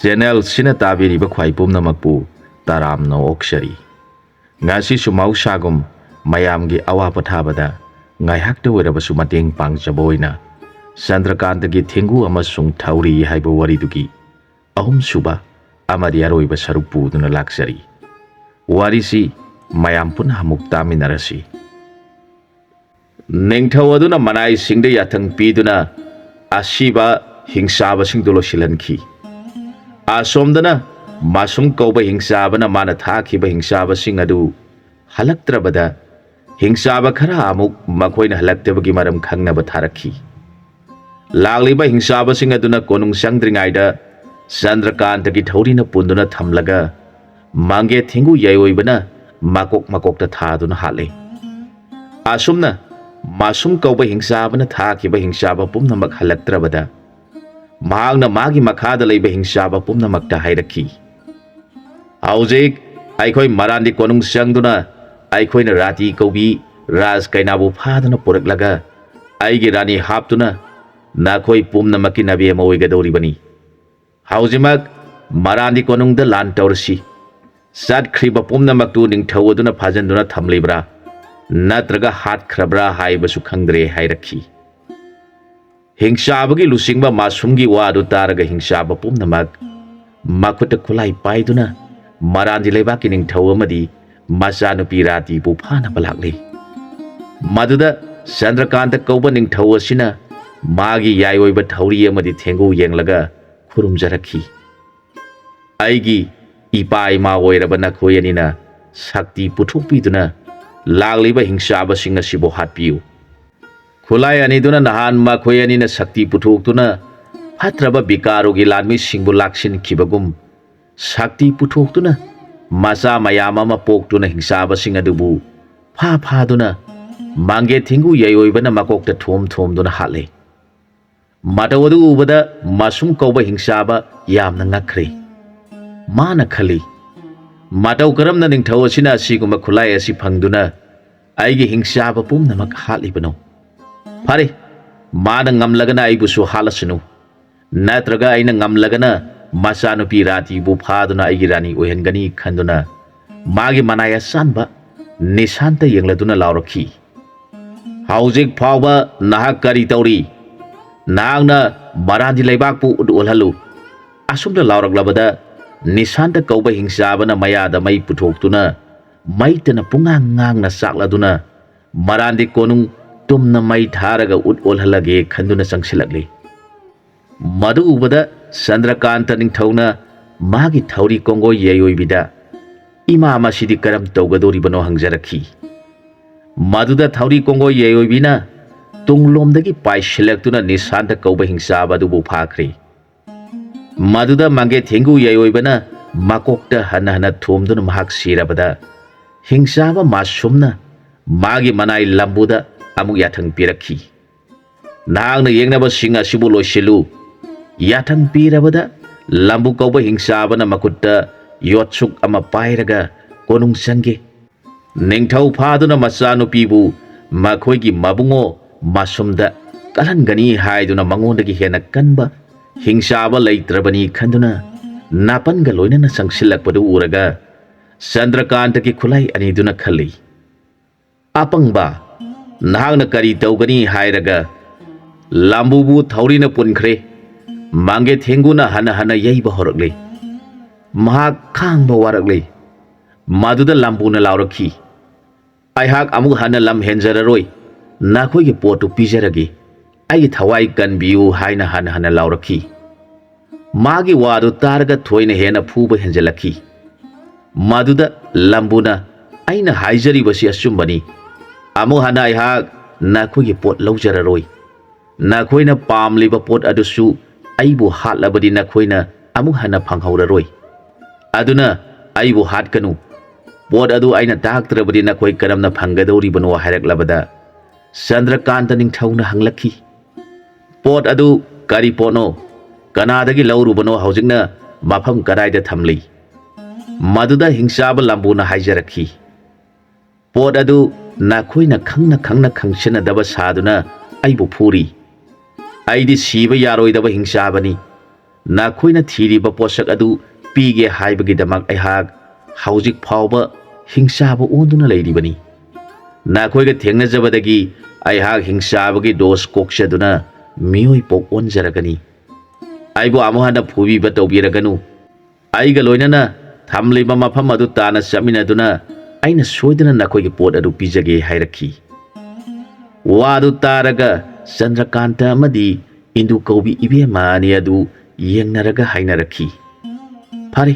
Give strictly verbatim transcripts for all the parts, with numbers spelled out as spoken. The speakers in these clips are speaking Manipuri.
ꯆꯦꯅꯦꯜꯁꯤꯅ ꯇꯥꯕꯤꯔꯤꯕ ꯈ꯭ꯋꯥꯏ ꯄꯨꯝꯅꯃꯛꯄꯨ ꯇꯔꯥꯝꯅ ꯑꯣꯛꯆꯔꯤ꯫ ꯉꯁꯤꯁꯨ ꯃꯍꯧꯁꯥꯒꯨꯝ ꯃꯌꯥꯝꯒꯤ ꯑꯋꯥ ꯄꯣꯊꯥꯕꯗ ꯉꯥꯏꯍꯥꯛꯇ ꯑꯣꯏꯔꯕꯁꯨ ꯃꯇꯦꯡ ꯄꯥꯡꯖꯕ ꯑꯣꯏꯅ ꯆꯟꯗ꯭ꯔꯀꯥꯟꯇꯒꯤ ꯊꯦꯡꯒꯨ ꯑꯃꯁꯨꯡ ꯊꯧꯔꯤ ꯍꯥꯏꯕ ꯋꯥꯔꯤꯗꯨꯒꯤ ꯑꯍꯨꯝꯁꯨꯕ ꯑꯃꯗꯤ ꯑꯔꯣꯏꯕ ꯁꯔꯨꯛ ꯄꯨꯗꯨꯅ ꯂꯥꯛꯆꯔꯤ꯫ ꯋꯥꯔꯤꯁꯤ ꯃꯌꯥꯝ ꯄꯨꯟꯅ ꯑꯃꯨꯛ ꯇꯥꯃꯤꯟꯅꯔꯁꯤ꯫ ꯅꯤꯡꯊꯧ ꯑꯗꯨꯅ ꯃꯅꯥꯏꯁꯤꯡꯗ ꯌꯥꯊꯪ ꯄꯤꯗꯨꯅ ꯑꯁꯤꯕ ꯍꯤꯡꯆꯥꯕꯁꯤꯡꯗꯨ ꯂꯣꯏꯁꯤꯜꯍꯟꯈꯤ꯫ ꯑꯁꯣꯝꯗꯅ ꯃꯁꯨꯝ ꯀꯧꯕ ꯍꯤꯡꯆꯥꯕꯅ ꯃꯥꯅ ꯊꯥꯈꯤꯕ ꯍꯤꯡꯆꯥꯕꯁꯤꯡ ꯑꯗꯨ ꯍꯜꯂꯛꯇ꯭ꯔꯕꯗ, ꯍꯤꯡꯆꯥꯕ ꯈꯔ ꯑꯃꯨꯛ ꯃꯈꯣꯏꯅ ꯍꯜꯂꯛꯇꯕꯒꯤ ꯃꯔꯝ ꯈꯪꯅꯕ ꯊꯥꯔꯛꯈꯤ꯫ ꯂꯥꯛꯂꯤꯕ ꯍꯤꯡꯆꯥꯕꯁꯤꯡ ꯑꯗꯨꯅ ꯀꯣꯅꯨꯡ ꯆꯪꯗ꯭ꯔꯤꯉꯩꯗ ꯆꯟꯗ꯭ꯔꯀꯥꯟꯇꯒꯤ ꯊꯧꯔꯤꯅ ꯄꯨꯟꯗꯨꯅ ꯊꯝꯂꯒ, ꯃꯪꯒꯦ ꯊꯦꯡꯒꯨ ꯌꯥꯏꯑꯣꯏꯕꯅ ꯃꯀꯣꯛ ꯃꯀꯣꯛꯇ ꯊꯥꯗꯨꯅ ꯍꯥꯠꯂꯦ꯫ ꯑꯁꯨꯝꯅ ꯃꯁꯨꯝ ꯀꯧꯕ ꯍꯤꯡꯆꯥꯕꯅ ꯊꯥꯈꯤꯕ ꯍꯤꯡꯆꯥꯕ ꯄꯨꯝꯅꯃꯛ ꯍꯜꯂꯛꯇ꯭ꯔꯕꯗ, ꯃꯍꯥꯛꯅ ꯃꯥꯒꯤ ꯃꯈꯥꯗ ꯂꯩꯕ ꯍꯤꯡꯆꯥꯕ ꯄꯨꯝꯅꯃꯛꯇ ꯍꯥꯏꯔꯛꯈꯤ, "ꯍꯧꯖꯤꯛ ꯑꯩꯈꯣꯏ ꯃꯔꯥꯟꯗꯤ ꯀꯣꯅꯨꯡ ꯆꯪꯗꯨꯅ ꯑꯩꯈꯣꯏꯅ ꯔꯥꯇꯤ ꯀꯧꯕꯤ ꯔꯥꯖ ꯀꯩꯅꯥꯕꯨ ꯐꯥꯗꯨꯅ ꯄꯨꯔꯛꯂꯒ ꯑꯩꯒꯤ ꯔꯥꯅꯤ ꯍꯥꯞꯇꯨꯅ ꯅꯈꯣꯏ ꯄꯨꯝꯅꯃꯛꯀꯤ ꯅꯕꯦꯝꯃ ꯑꯣꯏꯒꯗꯧꯔꯤꯕꯅꯤ꯫ ꯍꯧꯖꯤꯛꯃꯛ ꯃꯔꯥꯟꯗꯤ ꯀꯣꯅꯨꯡꯗ ꯂꯥꯟ ꯇꯧꯔꯁꯤ꯫ ꯆꯠꯈ꯭ꯔꯤꯕ ꯄꯨꯝꯅꯃꯛꯇꯨ ꯅꯤꯡꯊꯧ ꯑꯗꯨꯅ ꯐꯥꯖꯤꯟꯗꯨꯅ ꯊꯝꯂꯤꯕ꯭ꯔꯥ ꯅꯠꯇ꯭ꯔꯒ ꯍꯥꯠꯈ꯭ꯔꯕ꯭ꯔꯥ ꯍꯥꯏꯕꯁꯨ ꯈꯪꯗ꯭ꯔꯦ" ꯍꯥꯏꯔꯛꯈꯤ꯫ ꯍꯤꯡꯆꯥꯕꯒꯤ ꯂꯨꯆꯤꯡꯕ ꯃꯥꯁꯨꯝꯒꯤ ꯋꯥ ꯑꯗꯨ ꯇꯥꯔꯒ ꯍꯤꯡꯆꯥꯕ ꯄꯨꯝꯅꯃꯛ ꯃꯈꯨꯠꯇ ꯈꯨꯠꯂꯥꯏ ꯄꯥꯏꯗꯨꯅ ꯃꯔꯥꯟꯗꯤ ꯂꯩꯕꯥꯛꯀꯤ ꯅꯤꯡꯊꯧ ꯑꯃꯗꯤ ꯃꯆꯥꯅꯨꯄꯤ ꯔꯥꯇꯤꯕꯨ ꯐꯥꯅꯕ ꯂꯥꯛꯂꯤ꯫ ꯃꯗꯨꯗ ꯆꯟꯗ꯭ꯔꯀꯥꯟꯇ ꯀꯧꯕ ꯅꯤꯡꯊꯧ ꯑꯁꯤꯅ ꯃꯥꯒꯤ ꯌꯥꯏꯑꯣꯏꯕ ꯊꯧꯔꯤ ꯑꯃꯗꯤ ꯊꯦꯡꯒꯨ ꯌꯦꯡꯂꯒ ꯈꯨꯔꯨꯝꯖꯔꯛꯈꯤ꯫ "ꯑꯩꯒꯤ ꯏꯄꯥ ꯏꯃꯥ ꯑꯣꯏꯔꯕ ꯅꯈꯣꯏ ꯑꯅꯤꯅ ꯁꯛꯇꯤ ꯄꯨꯊꯣꯛꯄꯤꯗꯨꯅ ꯂꯥꯛꯂꯤꯕ ꯍꯤꯡꯆꯥꯕꯁꯤꯡ ꯑꯁꯤꯕꯨ ꯍꯥꯠꯄꯤꯌꯨ꯫ ꯈꯨꯠꯂꯥꯏ ꯑꯅꯤꯗꯨꯅ ꯅꯍꯥꯟ ꯃꯈꯣꯏ ꯑꯅꯤꯅ ꯁꯛꯇꯤ ꯄꯨꯊꯣꯛꯇꯨꯅ ꯐꯠꯇ꯭ꯔꯕ ꯕꯤꯀꯥꯔꯨꯒꯤ ꯂꯥꯟꯃꯤꯁꯤꯡꯕꯨ ꯂꯥꯛꯁꯤꯟꯈꯤꯕꯒꯨꯝ, ꯁꯛꯇꯤ ꯄꯨꯊꯣꯛꯇꯨꯅ ꯃꯆꯥ ꯃꯌꯥꯝ ꯑꯃ ꯄꯣꯛꯇꯨꯅ ꯍꯤꯡꯆꯥꯕꯁꯤꯡ ꯑꯗꯨꯕꯨ ꯐꯥ ꯐꯥꯗꯨꯅ ꯃꯪꯒꯦ ꯊꯦꯡꯒꯨ ꯌꯥꯏꯑꯣꯏꯕꯅ ꯃꯀꯣꯛꯇ ꯊꯣꯝ ꯊꯣꯝꯗꯨꯅ ꯍꯥꯠꯂꯦ꯫" ꯃꯇꯧ ꯑꯗꯨ ꯎꯕꯗ ꯃꯁꯨꯝ ꯀꯧꯕ ꯍꯤꯡꯆꯥꯕ ꯌꯥꯝꯅ ꯉꯛꯈ꯭ꯔꯦ꯫ ꯃꯥꯅ ꯈꯜꯂꯤ, "ꯃꯇꯧ ꯀꯔꯝꯅ ꯅꯤꯡꯊꯧ ꯑꯁꯤꯅ ꯑꯁꯤꯒꯨꯝꯕ ꯈꯨꯠꯂꯥꯏ ꯑꯁꯤ ꯐꯪꯗꯨꯅ ꯑꯩꯒꯤ ꯍꯤꯡꯆꯥꯕ ꯄꯨꯝꯅꯃꯛ ꯍꯥꯠꯂꯤꯕꯅꯣ? ꯐꯔꯦ, ꯃꯥꯅ ꯉꯝꯂꯒꯅ ꯑꯩꯕꯨꯁꯨ ꯍꯥꯠꯂꯁꯅꯨ, ꯅꯠꯇ꯭ꯔꯒ ꯑꯩꯅ ꯉꯝꯂꯒꯅ ꯃꯆꯥꯅꯨꯄꯤ ꯔꯥꯇꯤꯕꯨ ꯐꯥꯗꯨꯅ ꯑꯩꯒꯤ ꯔꯥꯅꯤ ꯑꯣꯏꯍꯟꯒꯅꯤ ꯈꯟꯗꯨꯅ ꯃꯥꯒꯤ ꯃꯅꯥꯏ ꯑꯁꯥꯟꯕ ꯅꯤꯁꯥꯟꯇ ꯌꯦꯡꯂꯗꯨꯅ ꯂꯥꯎꯔꯛꯈꯤ, "ꯍꯧꯖꯤꯛ ꯐꯥꯎꯕ ꯅꯍꯥꯛ ꯀꯔꯤ ꯇꯧꯔꯤ? ꯅꯍꯥꯛꯅ ꯃꯔꯥꯟꯗꯤ ꯂꯩꯕꯥꯛꯄꯨ ꯎꯠ ꯑꯣꯜꯍꯜꯂꯨ!" ꯑꯁꯨꯝꯅ ꯂꯥꯎꯔꯛꯂꯕꯗ ꯅꯤꯁꯥꯟꯇ ꯀꯧꯕ ꯍꯤꯡꯆꯥꯕꯅ ꯃꯌꯥꯗ ꯃꯩ ꯄꯨꯊꯣꯛꯇꯨꯅ ꯃꯩꯇꯅ ꯄꯨꯡꯉꯥꯡ ꯉꯥꯡꯅ ꯆꯥꯛꯂꯗꯨꯅ ꯃꯔꯥꯟꯗꯤ ꯀꯣꯅꯨꯡ ꯇꯨꯝꯅ ꯃꯩ ꯊꯥꯔꯒ ꯎꯠ ꯑꯣꯜꯍꯜꯂꯒꯦ ꯈꯟꯗꯨꯅ ꯆꯪꯁꯤꯜꯂꯛꯂꯤ꯫ ꯃꯗꯨ ꯎꯕꯗ ꯆꯟꯗ꯭ꯔꯀꯥꯟꯇ ꯅꯤꯡꯊꯧꯅ ꯃꯥꯒꯤ ꯊꯧꯔꯤ ꯀꯣꯡꯒꯣꯏ ꯌꯥꯏꯑꯣꯏꯕꯤꯗ, "ꯏꯃꯥ, ꯃꯁꯤꯗꯤ ꯀꯔꯝ ꯇꯧꯒꯗꯧꯔꯤꯕꯅꯣ?" ꯍꯪꯖꯔꯛꯈꯤ꯫ ꯃꯗꯨꯗ ꯊꯧꯔꯤ ꯀꯣꯡꯒꯣꯏ ꯌꯥꯏꯑꯣꯏꯕꯤꯅ ꯇꯨꯡꯂꯣꯝꯗꯒꯤ ꯄꯥꯏꯁꯤꯜꯂꯛꯇꯨꯅ ꯅꯤꯁꯥꯟꯇ ꯀꯧꯕ ꯍꯤꯡꯆꯥꯕ ꯑꯗꯨꯕꯨ ꯐꯥꯈ꯭ꯔꯦ꯫ ꯃꯗꯨꯗ ꯃꯪꯒꯦ ꯊꯦꯡꯒꯨ ꯌꯥꯏꯑꯣꯏꯕꯅ ꯃꯀꯣꯛꯇ ꯍꯟꯅ ꯍꯟꯅ ꯊꯣꯝꯗꯨꯅ ꯃꯍꯥꯛ ꯁꯤꯔꯕꯗ, ꯍꯤꯡꯆꯥꯕ ꯃꯥꯁꯨꯝꯅ ꯃꯥꯒꯤ ꯃꯅꯥꯏ ꯂꯝꯕꯨꯗ ꯑꯃꯨꯛ ꯌꯥꯊꯪ ꯄꯤꯔꯛꯈꯤ, "ꯅꯍꯥꯛꯅ ꯌꯦꯡꯅꯕꯁꯤꯡ ꯑꯁꯤꯕꯨ ꯂꯣꯏꯁꯤꯜꯂꯨ"꯫ ꯌꯥꯊꯪ ꯄꯤꯔꯕꯗ ꯂꯝꯕꯨ ꯀꯧꯕ ꯍꯤꯡꯆꯥꯕꯅ ꯃꯈꯨꯠꯇ ꯌꯣꯠꯁꯨꯛ ꯑꯃ ꯄꯥꯏꯔꯒ ꯀꯣꯅꯨꯡ ꯆꯪꯈꯤ꯫ ꯅꯤꯡꯊꯧ ꯐꯥꯗꯨꯅ ꯃꯆꯥꯅꯨꯄꯤꯕꯨ ꯃꯈꯣꯏꯒꯤ ꯃꯕꯨꯡꯉꯣ ꯃꯥꯁꯨꯝꯗ ꯀꯜꯍꯟꯒꯅꯤ ꯍꯥꯏꯗꯨꯅ ꯃꯉꯣꯟꯗꯒꯤ ꯍꯦꯟꯅ ꯀꯟꯕ ꯍꯤꯡꯆꯥꯕ ꯂꯩꯇ꯭ꯔꯕꯅꯤ ꯈꯟꯗꯨꯅ ꯅꯥꯄꯟꯒ ꯂꯣꯏꯅꯅ ꯆꯪꯁꯤꯜꯂꯛꯄꯗꯨ ꯎꯔꯒ ꯆꯟꯗ꯭ꯔꯀꯥꯟꯇꯒꯤ ꯈꯨꯠꯂꯥꯏ ꯑꯅꯤꯗꯨꯅ ꯈꯜꯂꯤ, "ꯑꯄꯪꯕ, ꯅꯍꯥꯛꯅ ꯀꯔꯤ ꯇꯧꯒꯅꯤ ꯍꯥꯏꯔꯒ ꯂꯝꯕꯨꯕꯨ ꯊꯧꯔꯤꯅ ꯄꯨꯟꯈ꯭ꯔꯦ"꯫ ꯃꯥꯡꯒꯦ ꯊꯦꯡꯒꯨꯅ ꯍꯟꯅ ꯍꯟꯅ ꯌꯩꯕ ꯍꯧꯔꯛꯂꯤ꯫ ꯃꯍꯥꯛ ꯈꯥꯡꯕ ꯋꯥꯔꯛꯂꯤ꯫ ꯃꯗꯨꯗ ꯂꯝꯕꯨꯅ ꯂꯥꯎꯔꯛꯈꯤ, "ꯑꯩꯍꯥꯛ ꯑꯃꯨꯛ ꯍꯟꯅ ꯂꯝ ꯍꯦꯟꯖꯔꯔꯣꯏ, ꯅꯈꯣꯏꯒꯤ ꯄꯣꯠꯇꯨ ꯄꯤꯖꯔꯒꯦ, ꯑꯩꯒꯤ ꯊꯋꯥꯏ ꯀꯟꯕꯤꯌꯨ" ꯍꯥꯏꯅ ꯍꯟꯅ ꯍꯟꯅ ꯂꯥꯎꯔꯛꯈꯤ꯫ ꯃꯥꯒꯤ ꯋꯥꯗꯨ ꯇꯥꯔꯒ ꯊꯣꯏꯅ ꯍꯦꯟꯅ ꯐꯨꯕ ꯍꯦꯟꯖꯜꯂꯛꯈꯤ꯫ ꯃꯗꯨꯗ ꯂꯝꯕꯨꯅ, "ꯑꯩꯅ ꯍꯥꯏꯖꯔꯤꯕꯁꯤ ꯑꯆꯨꯝꯕꯅꯤ꯫ ꯑꯃꯨꯛ ꯍꯟꯅ ꯑꯩꯍꯥꯛ ꯅꯈꯣꯏꯒꯤ ꯄꯣꯠ ꯂꯧꯖꯔꯔꯣꯏ꯫ ꯅꯈꯣꯏꯅ ꯄꯥꯝꯂꯤꯕ ꯄꯣꯠ ꯑꯗꯨꯁꯨ ꯑꯩꯕꯨ ꯍꯥꯠꯂꯕꯗꯤ ꯅꯈꯣꯏꯅ ꯑꯃꯨꯛ ꯍꯟꯅ ꯐꯪꯍꯧꯔꯔꯣꯏ꯫ ꯑꯗꯨꯅ ꯑꯩꯕꯨ ꯍꯥꯠꯀꯅꯨ꯫ ꯄꯣꯠ ꯑꯗꯨ ꯑꯩꯅ ꯇꯥꯛꯇ꯭ꯔꯕꯗꯤ ꯅꯈꯣꯏ ꯀꯔꯝꯅ ꯐꯪꯒꯗꯧꯔꯤꯕꯅꯣ?" ꯍꯥꯏꯔꯛꯂꯕꯗ ꯆꯟꯗ꯭ꯔꯀꯥꯟꯇ ꯅꯤꯡꯊꯧꯅ ꯍꯪꯂꯛꯈꯤ, "ꯄꯣꯠ ꯑꯗꯨ ꯀꯔꯤ ꯄꯣꯠꯅꯣ? ꯀꯅꯥꯗꯒꯤ ꯂꯧꯔꯨꯕꯅꯣ? ꯍꯧꯖꯤꯛꯅ ꯃꯐꯝ ꯀꯗꯥꯏꯗ ꯊꯝꯂꯤ?" ꯃꯗꯨꯗ ꯍꯤꯡꯆꯥꯕ ꯂꯝꯕꯨꯅ ꯍꯥꯏꯖꯔꯛꯈꯤ, "ꯄꯣꯠ ꯑꯗꯨ ꯅꯈꯣꯏꯅ ꯈꯪꯅ ꯈꯪꯅ ꯈꯪꯁꯤꯟꯅꯗꯕ ꯁꯥꯗꯨꯅ ꯑꯩꯕꯨ ꯐꯨꯔꯤ꯫ ꯑꯩꯗꯤ ꯁꯤꯕ ꯌꯥꯔꯣꯏꯗꯕ ꯍꯤꯡꯆꯥꯕꯅꯤ꯫ ꯅꯈꯣꯏꯅ ꯊꯤꯔꯤꯕ ꯄꯣꯠꯁꯛ ꯑꯗꯨ ꯄꯤꯒꯦ ꯍꯥꯏꯕꯒꯤꯗꯃꯛ ꯑꯩꯍꯥꯛ ꯍꯧꯖꯤꯛ ꯐꯥꯎꯕ ꯍꯤꯡꯆꯥꯕ ꯑꯣꯟꯗꯨꯅ ꯂꯩꯔꯤꯕꯅꯤ꯫ ꯅꯈꯣꯏꯒ ꯊꯦꯡꯅꯖꯕꯗꯒꯤ ꯑꯩꯍꯥꯛ ꯍꯤꯡꯆꯥꯕꯒꯤ ꯗꯣꯁ ꯀꯣꯛꯆꯗꯨꯅ ꯃꯤꯑꯣꯏ ꯄꯣꯛ ꯑꯣꯟꯖꯔꯒꯅꯤ꯫ ꯑꯩꯕꯨ ꯑꯃꯨꯛ ꯍꯟꯅ ꯐꯨꯕꯤꯕ ꯇꯧꯕꯤꯔꯒꯅꯨ꯫ ꯑꯩꯒ ꯂꯣꯏꯅꯅ ꯊꯝꯂꯤꯕ ꯃꯐꯝ ꯑꯗꯨ ꯇꯥꯅ ꯆꯠꯃꯤꯟꯅꯗꯨꯅ ꯑꯩꯅ ꯁꯣꯏꯗꯅ ꯅꯈꯣꯏꯒꯤ ꯄꯣꯠ ꯑꯗꯨ ꯄꯤꯖꯒꯦ ꯍꯥꯏꯔꯛꯈꯤ꯫ ꯋꯥꯗꯨ ꯇꯥꯔꯒ ꯆꯟꯗ꯭ꯔꯀꯥꯟꯇ ꯑꯃꯗꯤ ꯏꯟꯗꯨ ꯀꯧꯕꯤ ꯏꯕꯦꯝꯃ ꯑꯅꯤ ꯑꯗꯨ ꯌꯦꯡꯅꯔꯒ ꯍꯥꯏꯅꯔꯛꯈꯤ꯫ "ꯐꯔꯦ,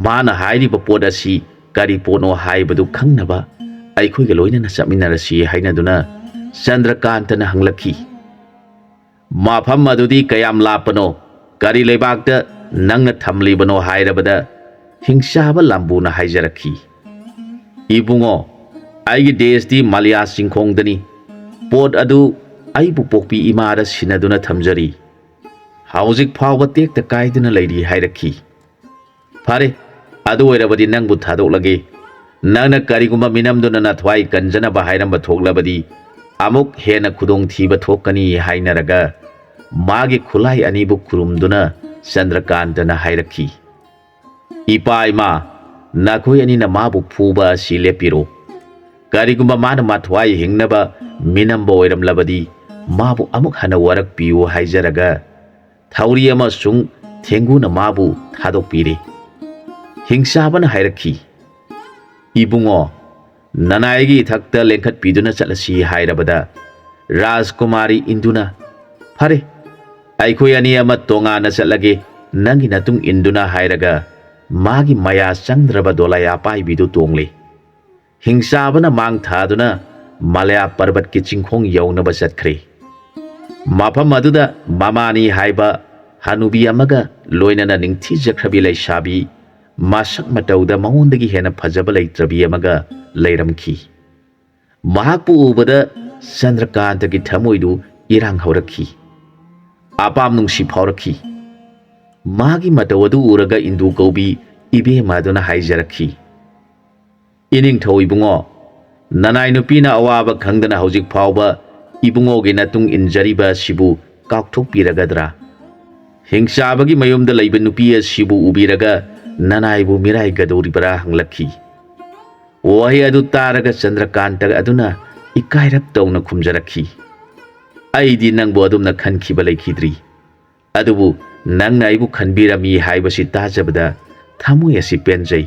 ꯃꯥꯅ ꯍꯥꯏꯔꯤꯕ ꯄꯣꯠ ꯑꯁꯤ ꯀꯔꯤ ꯄꯣꯠꯅꯣ ꯍꯥꯏꯕꯗꯨ ꯈꯪꯅꯕ ꯑꯩꯈꯣꯏꯒ ꯂꯣꯏꯅꯅ ꯆꯠꯃꯤꯟꯅꯔꯁꯤ" ꯍꯥꯏꯅꯗꯨꯅ ꯆꯟꯗ꯭ꯔꯀꯥꯟꯇꯅ ꯍꯪꯂꯛꯈꯤ꯫ "ꯃꯐꯝ ꯑꯗꯨꯗꯤ ꯀꯌꯥꯝ ꯂꯥꯞꯄꯅꯣ? ꯀꯔꯤ ꯂꯩꯕꯥꯛꯇ ꯅꯪꯅ ꯊꯝꯂꯤꯕꯅꯣ?" ꯍꯥꯏꯔꯕꯗ ꯍꯤꯡꯆꯥꯕ ꯂꯝꯕꯨꯅ ꯍꯥꯏꯖꯔꯛꯈꯤ꯫ "ꯏꯕꯨꯡꯉꯣ, ꯑꯩꯒꯤ ꯗꯦꯁꯇꯤ ꯃꯂꯌꯥ ꯆꯤꯡꯈꯣꯡꯗꯅꯤ꯫ ꯄꯣꯠ ꯑꯗꯨ ꯑꯩꯕꯨ ꯄꯣꯛꯄꯤ ꯏꯃꯥꯗ ꯁꯤꯟꯅꯗꯨꯅ ꯊꯝꯖꯔꯤ꯫ ꯍꯧꯖꯤꯛ ꯐꯥꯎꯕ ꯇꯦꯛꯇ ꯀꯥꯏꯗꯅ ꯂꯩꯔꯤ" ꯍꯥꯏꯔꯛꯈꯤ꯫ "ꯐꯔꯦ, ꯑꯗꯨ ꯑꯣꯏꯔꯕꯗꯤ ꯅꯪꯕꯨ ꯊꯥꯗꯣꯛꯂꯒꯦ꯫ ꯅꯪꯅ ꯀꯔꯤꯒꯨꯝꯕ ꯃꯤꯅꯝꯗꯨꯅ ꯅꯊ꯭ꯋꯥꯏ ꯀꯟꯖꯅꯕ ꯍꯥꯏꯔꯝꯕ ꯊꯣꯛꯂꯕꯗꯤ ꯑꯃꯨꯛ ꯍꯦꯟꯅ ꯈꯨꯗꯣꯡꯊꯤꯕ ꯊꯣꯛꯀꯅꯤ" ꯍꯥꯏꯅꯔꯒ ꯃꯥꯒꯤ ꯈꯨꯠꯂꯥꯏ ꯑꯅꯤꯕꯨ ꯈꯨꯔꯨꯝꯗꯨꯅ ꯆꯟꯗ꯭ꯔꯀꯥꯟꯇꯅ ꯍꯥꯏꯔꯛꯈꯤ꯫ "ꯏꯄꯥ ꯏꯃꯥ, ꯅꯈꯣꯏ ꯑꯅꯤꯅ ꯃꯥꯕꯨ ꯐꯨꯕ ꯑꯁꯤ ꯂꯦꯞꯄꯤꯔꯣ꯫ ꯀꯔꯤꯒꯨꯝꯕ ꯃꯥꯅ ꯃꯊ꯭ꯋꯥꯏ ꯍꯤꯡꯅꯕ ꯃꯤꯅꯝꯕ ꯑꯣꯏꯔꯝꯂꯕꯗꯤ ꯃꯥꯕꯨ ꯑꯃꯨꯛ ꯍꯟꯅ ꯋꯥꯔꯛꯄꯤꯌꯨ" ꯍꯥꯏꯖꯔꯒ ꯊꯧꯔꯤ ꯑꯃꯁꯨꯡ ꯊꯦꯡꯒꯨꯅ ꯃꯥꯕꯨ ꯊꯥꯗꯣꯛꯄꯤꯔꯦ꯫ ꯍꯤꯡꯆꯥꯕꯅ ꯍꯥꯏꯔꯛꯈꯤ, "ꯏꯕꯨꯡꯉꯣ, ꯅꯅꯥꯏꯒꯤ ꯏꯊꯛꯇ ꯂꯦꯡꯈꯠꯄꯤꯗꯨꯅ ꯆꯠꯂꯁꯤ" ꯍꯥꯏꯔꯕꯗ ꯔꯥꯖꯀꯨꯃꯥꯔꯤ ꯏꯟꯗꯨꯅ, "ꯐꯔꯦ, ꯑꯩꯈꯣꯏ ꯑꯅꯤ ꯑꯃ ꯇꯣꯉꯥꯟꯅ ꯆꯠꯂꯒꯦ, ꯅꯪꯒꯤ ꯅꯇꯨꯡ ꯏꯟꯗꯨꯅ" ꯍꯥꯏꯔꯒ ꯃꯥꯒꯤ ꯃꯌꯥ ꯆꯪꯗ꯭ꯔꯕ ꯗꯣꯂꯥꯏ ꯑꯄꯥꯏꯕꯤꯗꯨ ꯇꯣꯡꯂꯦ꯫ ꯍꯤꯡꯆꯥꯕꯅ ꯃꯥꯡ ꯊꯥꯗꯨꯅ ꯃꯂꯌꯥ ꯄꯔꯕꯠꯀꯤ ꯆꯤꯡꯈꯣꯡ ꯌꯧꯅꯕ ꯆꯠꯈ꯭ꯔꯦ꯫ ꯃꯐꯝ ꯑꯗꯨꯗ ꯃꯃꯥꯅꯤ ꯍꯥꯏꯕ ꯍꯅꯨꯕꯤ ꯑꯃꯒ ꯂꯣꯏꯅꯅ ꯅꯤꯡꯊꯤꯖꯈ꯭ꯔꯕꯤ ꯂꯩꯁꯥꯕꯤ, ꯃꯁꯛ ꯃꯇꯧꯗ ꯃꯉꯣꯟꯗꯒꯤ ꯍꯦꯟꯅ ꯐꯖꯕ ꯂꯩꯇ꯭ꯔꯕꯤ ꯑꯃꯒ ꯂꯩꯔꯝꯈꯤ꯫ ꯃꯍꯥꯛꯄꯨ ꯎꯕꯗ ꯆꯟꯗ꯭ꯔꯀꯥꯟꯇꯒꯤ ꯊꯃꯣꯏꯗꯨ ꯏꯔꯥꯡ ꯍꯧꯔꯛꯈꯤ꯫ ꯑꯄꯥꯝ ꯅꯨꯡꯁꯤ ꯐꯥꯎꯔꯛꯈꯤ꯫ ꯃꯥꯒꯤ ꯃꯇꯧ ꯑꯗꯨ ꯎꯔꯒ ꯏꯟꯗꯨ ꯀꯧꯕꯤ ꯏꯕꯦꯝꯃ ꯑꯗꯨꯅ ꯍꯥꯏꯖꯔꯛꯈꯤ, "ꯏꯅꯤꯡꯊꯧ ꯏꯕꯨꯡꯉꯣ, ꯅꯅꯥꯏ ꯅꯨꯄꯤꯅ ꯑꯋꯥꯕ ꯈꯪꯗꯅ ꯍꯧꯖꯤꯛ ꯐꯥꯎꯕ ꯏꯕꯨꯡꯉꯣꯒꯤ ꯅꯇꯨꯡ ꯏꯟꯖꯔꯤꯕ ꯑꯁꯤꯕꯨ ꯀꯥꯎꯊꯣꯛꯄꯤꯔꯒꯗ꯭ꯔꯥ? ꯍꯤꯡꯆꯥꯕꯒꯤ ꯃꯌꯨꯝꯗ ꯂꯩꯕ ꯅꯨꯄꯤ ꯑꯁꯤꯕꯨ ꯎꯕꯤꯔꯒ ꯅꯅꯥꯏꯕꯨ ꯃꯤꯔꯥꯏꯒꯗꯧꯔꯤꯕꯔꯥ ꯍꯪꯂꯛꯈꯤ꯫ ꯋꯥꯍꯩ ꯑꯗꯨ ꯇꯥꯔꯒ ꯆꯟꯗ꯭ꯔꯀꯥꯟꯇ ꯑꯗꯨꯅ ꯏꯀꯥꯏꯔꯞ ꯇꯧꯅ ꯈꯨꯝꯖꯔꯛꯈꯤ, "ꯑꯩꯗꯤ ꯅꯪꯕꯨ ꯑꯗꯨꯝꯅ ꯈꯟꯈꯤꯕ ꯂꯩꯈꯤꯗ꯭ꯔꯤ꯫ ꯑꯗꯨꯕꯨ ꯅꯪꯅ ꯑꯩꯕꯨ ꯈꯟꯕꯤꯔꯝꯃꯤ ꯍꯥꯏꯕꯁꯤ ꯇꯥꯖꯕꯗ ꯊꯃꯣꯏ ꯑꯁꯤ ꯄꯦꯟꯖꯩ꯫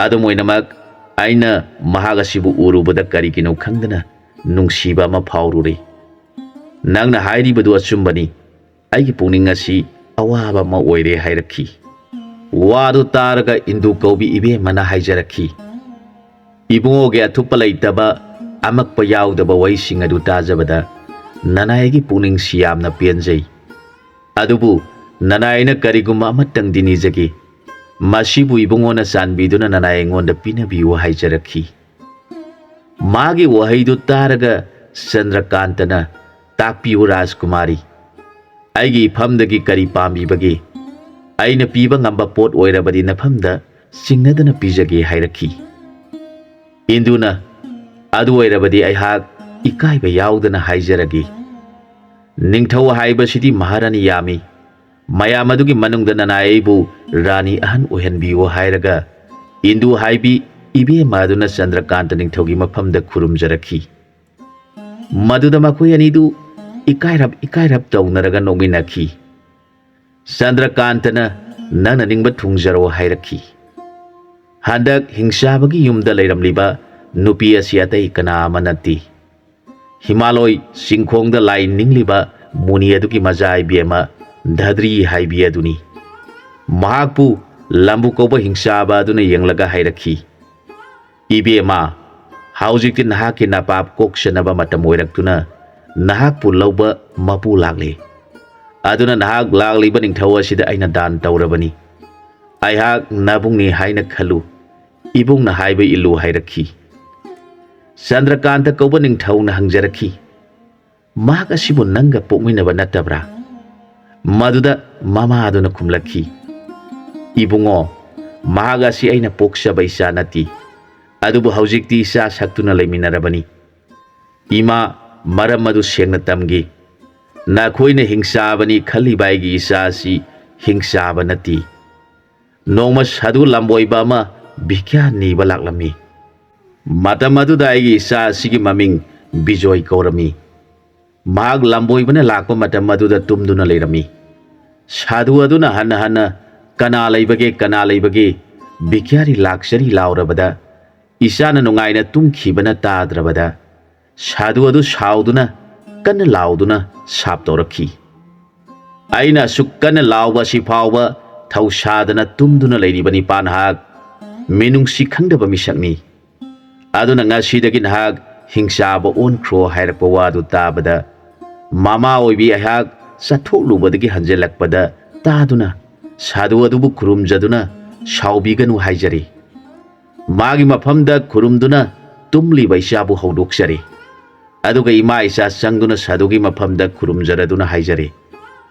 ꯑꯗꯨꯝ ꯑꯣꯏꯅꯃꯛ, ꯑꯩꯅ ꯃꯍꯥꯛ ꯑꯁꯤꯕꯨ ꯎꯔꯨꯕꯗ ꯀꯔꯤꯒꯤꯅꯣ ꯈꯪꯗꯅ ꯅꯨꯡꯁꯤꯕ ꯑꯃ ꯐꯥꯎꯔꯨꯔꯦ꯫ ꯅꯪꯅ ꯍꯥꯏꯔꯤꯕꯗꯨ ꯑꯆꯨꯝꯕꯅꯤ꯫ ꯑꯩꯒꯤ ꯄꯨꯛꯅꯤꯡ ꯑꯁꯤ ꯑꯋꯥꯕ ꯑꯃ ꯑꯣꯏꯔꯦ" ꯍꯥꯏꯔꯛꯈꯤ꯫ ꯋꯥꯗꯨ ꯇꯥꯔꯒ ꯏꯟꯗꯨ ꯀꯧꯕꯤ ꯏꯕꯦꯝꯃꯅ ꯍꯥꯏꯖꯔꯛꯈꯤ, "ꯏꯕꯨꯡꯉꯣꯒꯤ ꯑꯊꯨꯞꯄ ꯂꯩꯇꯕ, ꯑꯃꯛꯄ ꯌꯥꯎꯗꯕ ꯋꯥꯍꯩꯁꯤꯡ ꯑꯗꯨ ꯇꯥꯖꯕꯗ ꯅꯅꯥꯏꯒꯤ ꯄꯨꯛꯅꯤꯡꯁꯤ ꯌꯥꯝꯅ ꯄꯦꯟꯖꯩ꯫ ꯑꯗꯨꯕꯨ ꯅꯅꯥꯏꯅ ꯀꯔꯤꯒꯨꯝꯕ ꯑꯃꯇꯪꯗꯤ ꯅꯤꯖꯒꯦ꯫ ꯃꯁꯤꯕꯨ ꯏꯕꯨꯡꯉꯣꯅ ꯆꯥꯟꯕꯤꯗꯨꯅ ꯅꯅꯥꯏ ꯑꯩꯉꯣꯟꯗ ꯄꯤꯅꯕꯤꯌꯨ" ꯍꯥꯏꯖꯔꯛꯈꯤ꯫ ꯃꯥꯒꯤ ꯋꯥꯍꯩꯗꯨ ꯇꯥꯔꯒ ꯆꯟꯗ꯭ꯔꯀꯥꯟꯇꯅ, "ꯇꯥꯛꯄꯤꯌꯨ ꯔꯥꯖꯀꯨꯃꯥꯔꯤ, ꯑꯩꯒꯤ ꯏꯐꯝꯗꯒꯤ ꯀꯔꯤ ꯄꯥꯝꯕꯤꯕꯒꯦ? ꯑꯩꯅ ꯄꯤꯕ ꯉꯝꯕ ꯄꯣꯠ ꯑꯣꯏꯔꯕꯗꯤ ꯅꯐꯝꯗ ꯆꯤꯡꯅꯗꯅ ꯄꯤꯖꯒꯦ" ꯍꯥꯏꯔꯛꯈꯤ꯫ ꯏꯟꯗꯨꯅ, "ꯑꯗꯨ ꯑꯣꯏꯔꯕꯗꯤ ꯑꯩꯍꯥꯛ ꯏꯀꯥꯏꯕ ꯌꯥꯎꯗꯅ ꯍꯥꯏꯖꯔꯒꯦ꯫ ꯅꯤꯡꯊꯧ ꯍꯥꯏꯕꯁꯤꯗꯤ ꯃꯍꯥꯔꯥꯅꯤ ꯌꯥꯝꯃꯤ꯫ ꯃꯌꯥꯝ ꯑꯗꯨꯒꯤ ꯃꯅꯨꯡꯗ ꯅꯅꯥꯏ ꯑꯩꯕꯨ ꯔꯥꯅꯤ ꯑꯍꯟ ꯑꯣꯏꯍꯟꯕꯤꯌꯨ" ꯍꯥꯏꯔꯒ ꯏꯟꯗꯨ ꯍꯥꯏꯕꯤ ꯏꯕꯦꯝꯃ ꯑꯗꯨꯅ ꯆꯟꯗ꯭ꯔꯀꯥꯟꯇ ꯅꯤꯡꯊꯧꯒꯤ ꯃꯐꯝꯗ ꯈꯨꯔꯨꯝꯖꯔꯛꯈꯤ꯫ ꯃꯗꯨꯗ ꯃꯈꯣꯏ ꯑꯅꯤꯗꯨ ꯏꯀꯥꯏꯔꯞ ꯏꯀꯥꯏꯔꯞ ꯇꯧꯅꯔꯒ ꯅꯣꯛꯃꯤꯟꯅꯈꯤ꯫ ꯆꯟꯗ꯭ꯔꯀꯥꯟꯇꯅ, "ꯅꯪꯅ ꯅꯤꯡꯕ ꯊꯨꯡꯖꯔꯣ" ꯍꯥꯏꯔꯛꯈꯤ꯫ ꯍꯟꯗꯛ ꯍꯤꯡꯆꯥꯕꯒꯤ ꯌꯨꯝꯗ ꯂꯩꯔꯝꯂꯤꯕ ꯅꯨꯄꯤ ꯑꯁꯤ ꯑꯇꯩ ꯀꯅꯥ ꯑꯃ ꯅꯠꯇꯦ꯫ ꯍꯤꯃꯥꯂꯣꯏ ꯆꯤꯡꯈꯣꯡꯗ ꯂꯥꯏ ꯅꯤꯡꯂꯤꯕ ꯃꯨꯅꯤ ꯑꯗꯨꯒꯤ ꯃꯆꯥ ꯏꯕꯦꯝꯃ ꯙꯗ꯭ꯔꯤ ꯍꯥꯏꯕꯤ ꯑꯗꯨꯅꯤ꯫ ꯃꯍꯥꯛꯄꯨ ꯂꯝꯕꯨ ꯀꯧꯕ ꯍꯤꯡꯆꯥꯕ ꯑꯗꯨꯅ ꯌꯦꯡꯂꯒ ꯍꯥꯏꯔꯛꯈꯤ, "ꯏꯕꯦꯝꯃ, ꯍꯧꯖꯤꯛꯇꯤ ꯅꯍꯥꯛꯀꯤ ꯅꯄꯥꯞ ꯀꯣꯛꯆꯅꯕ ꯃꯇꯝ ꯑꯣꯏꯔꯛꯇꯨꯅ ꯅꯍꯥꯛꯄꯨ ꯂꯧꯕ ꯃꯄꯨ ꯂꯥꯛꯂꯦ꯫ ꯑꯗꯨꯅ ꯅꯍꯥꯛ ꯂꯥꯛꯂꯤꯕ ꯅꯤꯡꯊꯧ ꯑꯁꯤꯗ ꯑꯩꯅ ꯗꯥꯟ ꯇꯧꯔꯕꯅꯤ꯫ ꯑꯩꯍꯥꯛ ꯅꯕꯨꯡꯅꯤ ꯍꯥꯏꯅ ꯈꯜꯂꯨ, ꯏꯕꯨꯡꯅ ꯍꯥꯏꯕ ꯏꯜꯂꯨ" ꯍꯥꯏꯔꯛꯈꯤ꯫ ꯆꯟꯗ꯭ꯔꯀꯥꯟꯇ ꯀꯧꯕ ꯅꯤꯡꯊꯧꯅ ꯍꯪꯖꯔꯛꯈꯤ, "ꯃꯍꯥꯛ ꯑꯁꯤꯕꯨ ꯅꯪꯒ ꯄꯣꯛꯃꯤꯟꯅꯕ ꯅꯠꯇꯕ꯭ꯔꯥ?" ꯃꯗꯨꯗ ꯃꯃꯥ ꯑꯗꯨꯅ ꯈꯨꯝꯂꯛꯈꯤ, "ꯏꯕꯨꯡꯉꯣ, ꯃꯍꯥꯛ ꯑꯁꯤ ꯑꯩꯅ ꯄꯣꯛꯆꯕ ꯏꯆꯥ ꯅꯠꯇꯦ, ꯑꯗꯨꯕꯨ ꯍꯧꯖꯤꯛꯇꯤ ꯏꯆꯥ ꯁꯛꯇꯨꯅ ꯂꯩꯃꯤꯟꯅꯔꯕꯅꯤ꯫ ꯏꯃꯥ, ꯃꯔꯝ ꯑꯗꯨ ꯁꯦꯡꯅ ꯇꯝꯒꯦ꯫ ꯅꯈꯣꯏꯅ ꯍꯤꯡꯆꯥꯕꯅꯤ ꯈꯜꯂꯤꯕ ꯑꯩꯒꯤ ꯏꯆꯥ ꯑꯁꯤ ꯍꯤꯡꯆꯥꯕ ꯅꯠꯇꯦ꯫ ꯅꯣꯡꯃ ꯁꯥꯗꯨ ꯂꯝꯕꯣꯏꯕ ꯑꯃ ꯚꯤꯈ꯭ꯌꯥ ꯅꯤꯕ ꯂꯥꯛꯂꯝꯃꯤ꯫ ꯃꯇꯝ ꯑꯗꯨꯗ ꯑꯩꯒꯤ ꯏꯆꯥ ꯑꯁꯤꯒꯤ ꯃꯃꯤꯡ ꯕꯤꯖꯣꯏ ꯀꯧꯔꯝꯃꯤ꯫ ꯃꯍꯥꯛ ꯂꯝꯕꯣꯏꯕꯅ ꯂꯥꯛꯄ ꯃꯇꯝ ꯑꯗꯨꯗ ꯇꯨꯝꯗꯨꯅ ꯂꯩꯔꯝꯃꯤ꯫ ꯁꯥꯗꯨ ꯑꯗꯨꯅ ꯍꯟꯅ ꯍꯟꯅ, "ꯀꯅꯥ ꯂꯩꯕꯒꯦ, ꯀꯅꯥ ꯂꯩꯕꯒꯦ? ꯚꯤꯈ꯭ꯌꯥꯔꯤ ꯂꯥꯛꯆꯔꯤ" ꯂꯥꯎꯔꯕꯗ, ꯏꯆꯥꯅ ꯅꯨꯡꯉꯥꯏꯅ ꯇꯨꯝꯈꯤꯕꯅ ꯇꯥꯗ꯭ꯔꯕꯗ, ꯁꯥꯗꯨ ꯑꯗꯨ ꯁꯥꯎꯗꯨꯅ, ꯀꯟꯅ ꯂꯥꯎꯗꯨꯅ ꯁꯥꯞ ꯇꯧꯔꯛꯈꯤ꯫ ꯑꯩꯅ ꯑꯁꯨꯛ ꯀꯟꯅ ꯂꯥꯎꯕ ꯑꯁꯤ ꯐꯥꯎꯕ ꯊꯧꯁꯥꯗꯅ ꯇꯨꯝꯗꯨꯅ ꯂꯩꯔꯤꯕ ꯅꯤꯄꯥ ꯅꯍꯥꯛ ꯃꯤꯅꯨꯡꯁꯤ ꯈꯪꯗꯕ ꯃꯤꯁꯛꯅꯤ꯫ ꯑꯗꯨꯅ ꯉꯁꯤꯗꯒꯤ ꯅꯍꯥꯛ ꯍꯤꯡꯆꯥꯕ ꯑꯣꯟꯈ꯭ꯔꯣ ꯍꯥꯏꯔꯛꯄ ꯋꯥꯗꯨ ꯇꯥꯕꯗ, ꯃꯃꯥ ꯑꯣꯏꯕꯤ ꯑꯩꯍꯥꯛ ꯆꯠꯊꯣꯛꯂꯨꯕꯗꯒꯤ ꯍꯟꯖꯤꯜꯂꯛꯄꯗ ꯇꯥꯗꯨꯅ ꯁꯥꯗꯨ ꯑꯗꯨꯕꯨ ꯈꯨꯔꯨꯝꯖꯗꯨꯅ ꯁꯥꯎꯕꯤꯒꯅꯨ ꯍꯥꯏꯖꯔꯤ꯫ ꯃꯥꯒꯤ ꯃꯐꯝꯗ ꯈꯨꯔꯨꯝꯗꯨꯅ ꯇꯨꯝꯂꯤꯕ ꯏꯆꯥꯕꯨ ꯍꯧꯗꯣꯛꯆꯔꯤ꯫ ꯑꯗꯨꯒ ꯏꯃꯥ ꯏꯆꯥ ꯆꯪꯗꯨꯅ ꯁꯥꯗꯨꯒꯤ ꯃꯐꯝꯗ ꯈꯨꯔꯨꯝꯖꯔꯗꯨꯅ ꯍꯥꯏꯖꯔꯤ,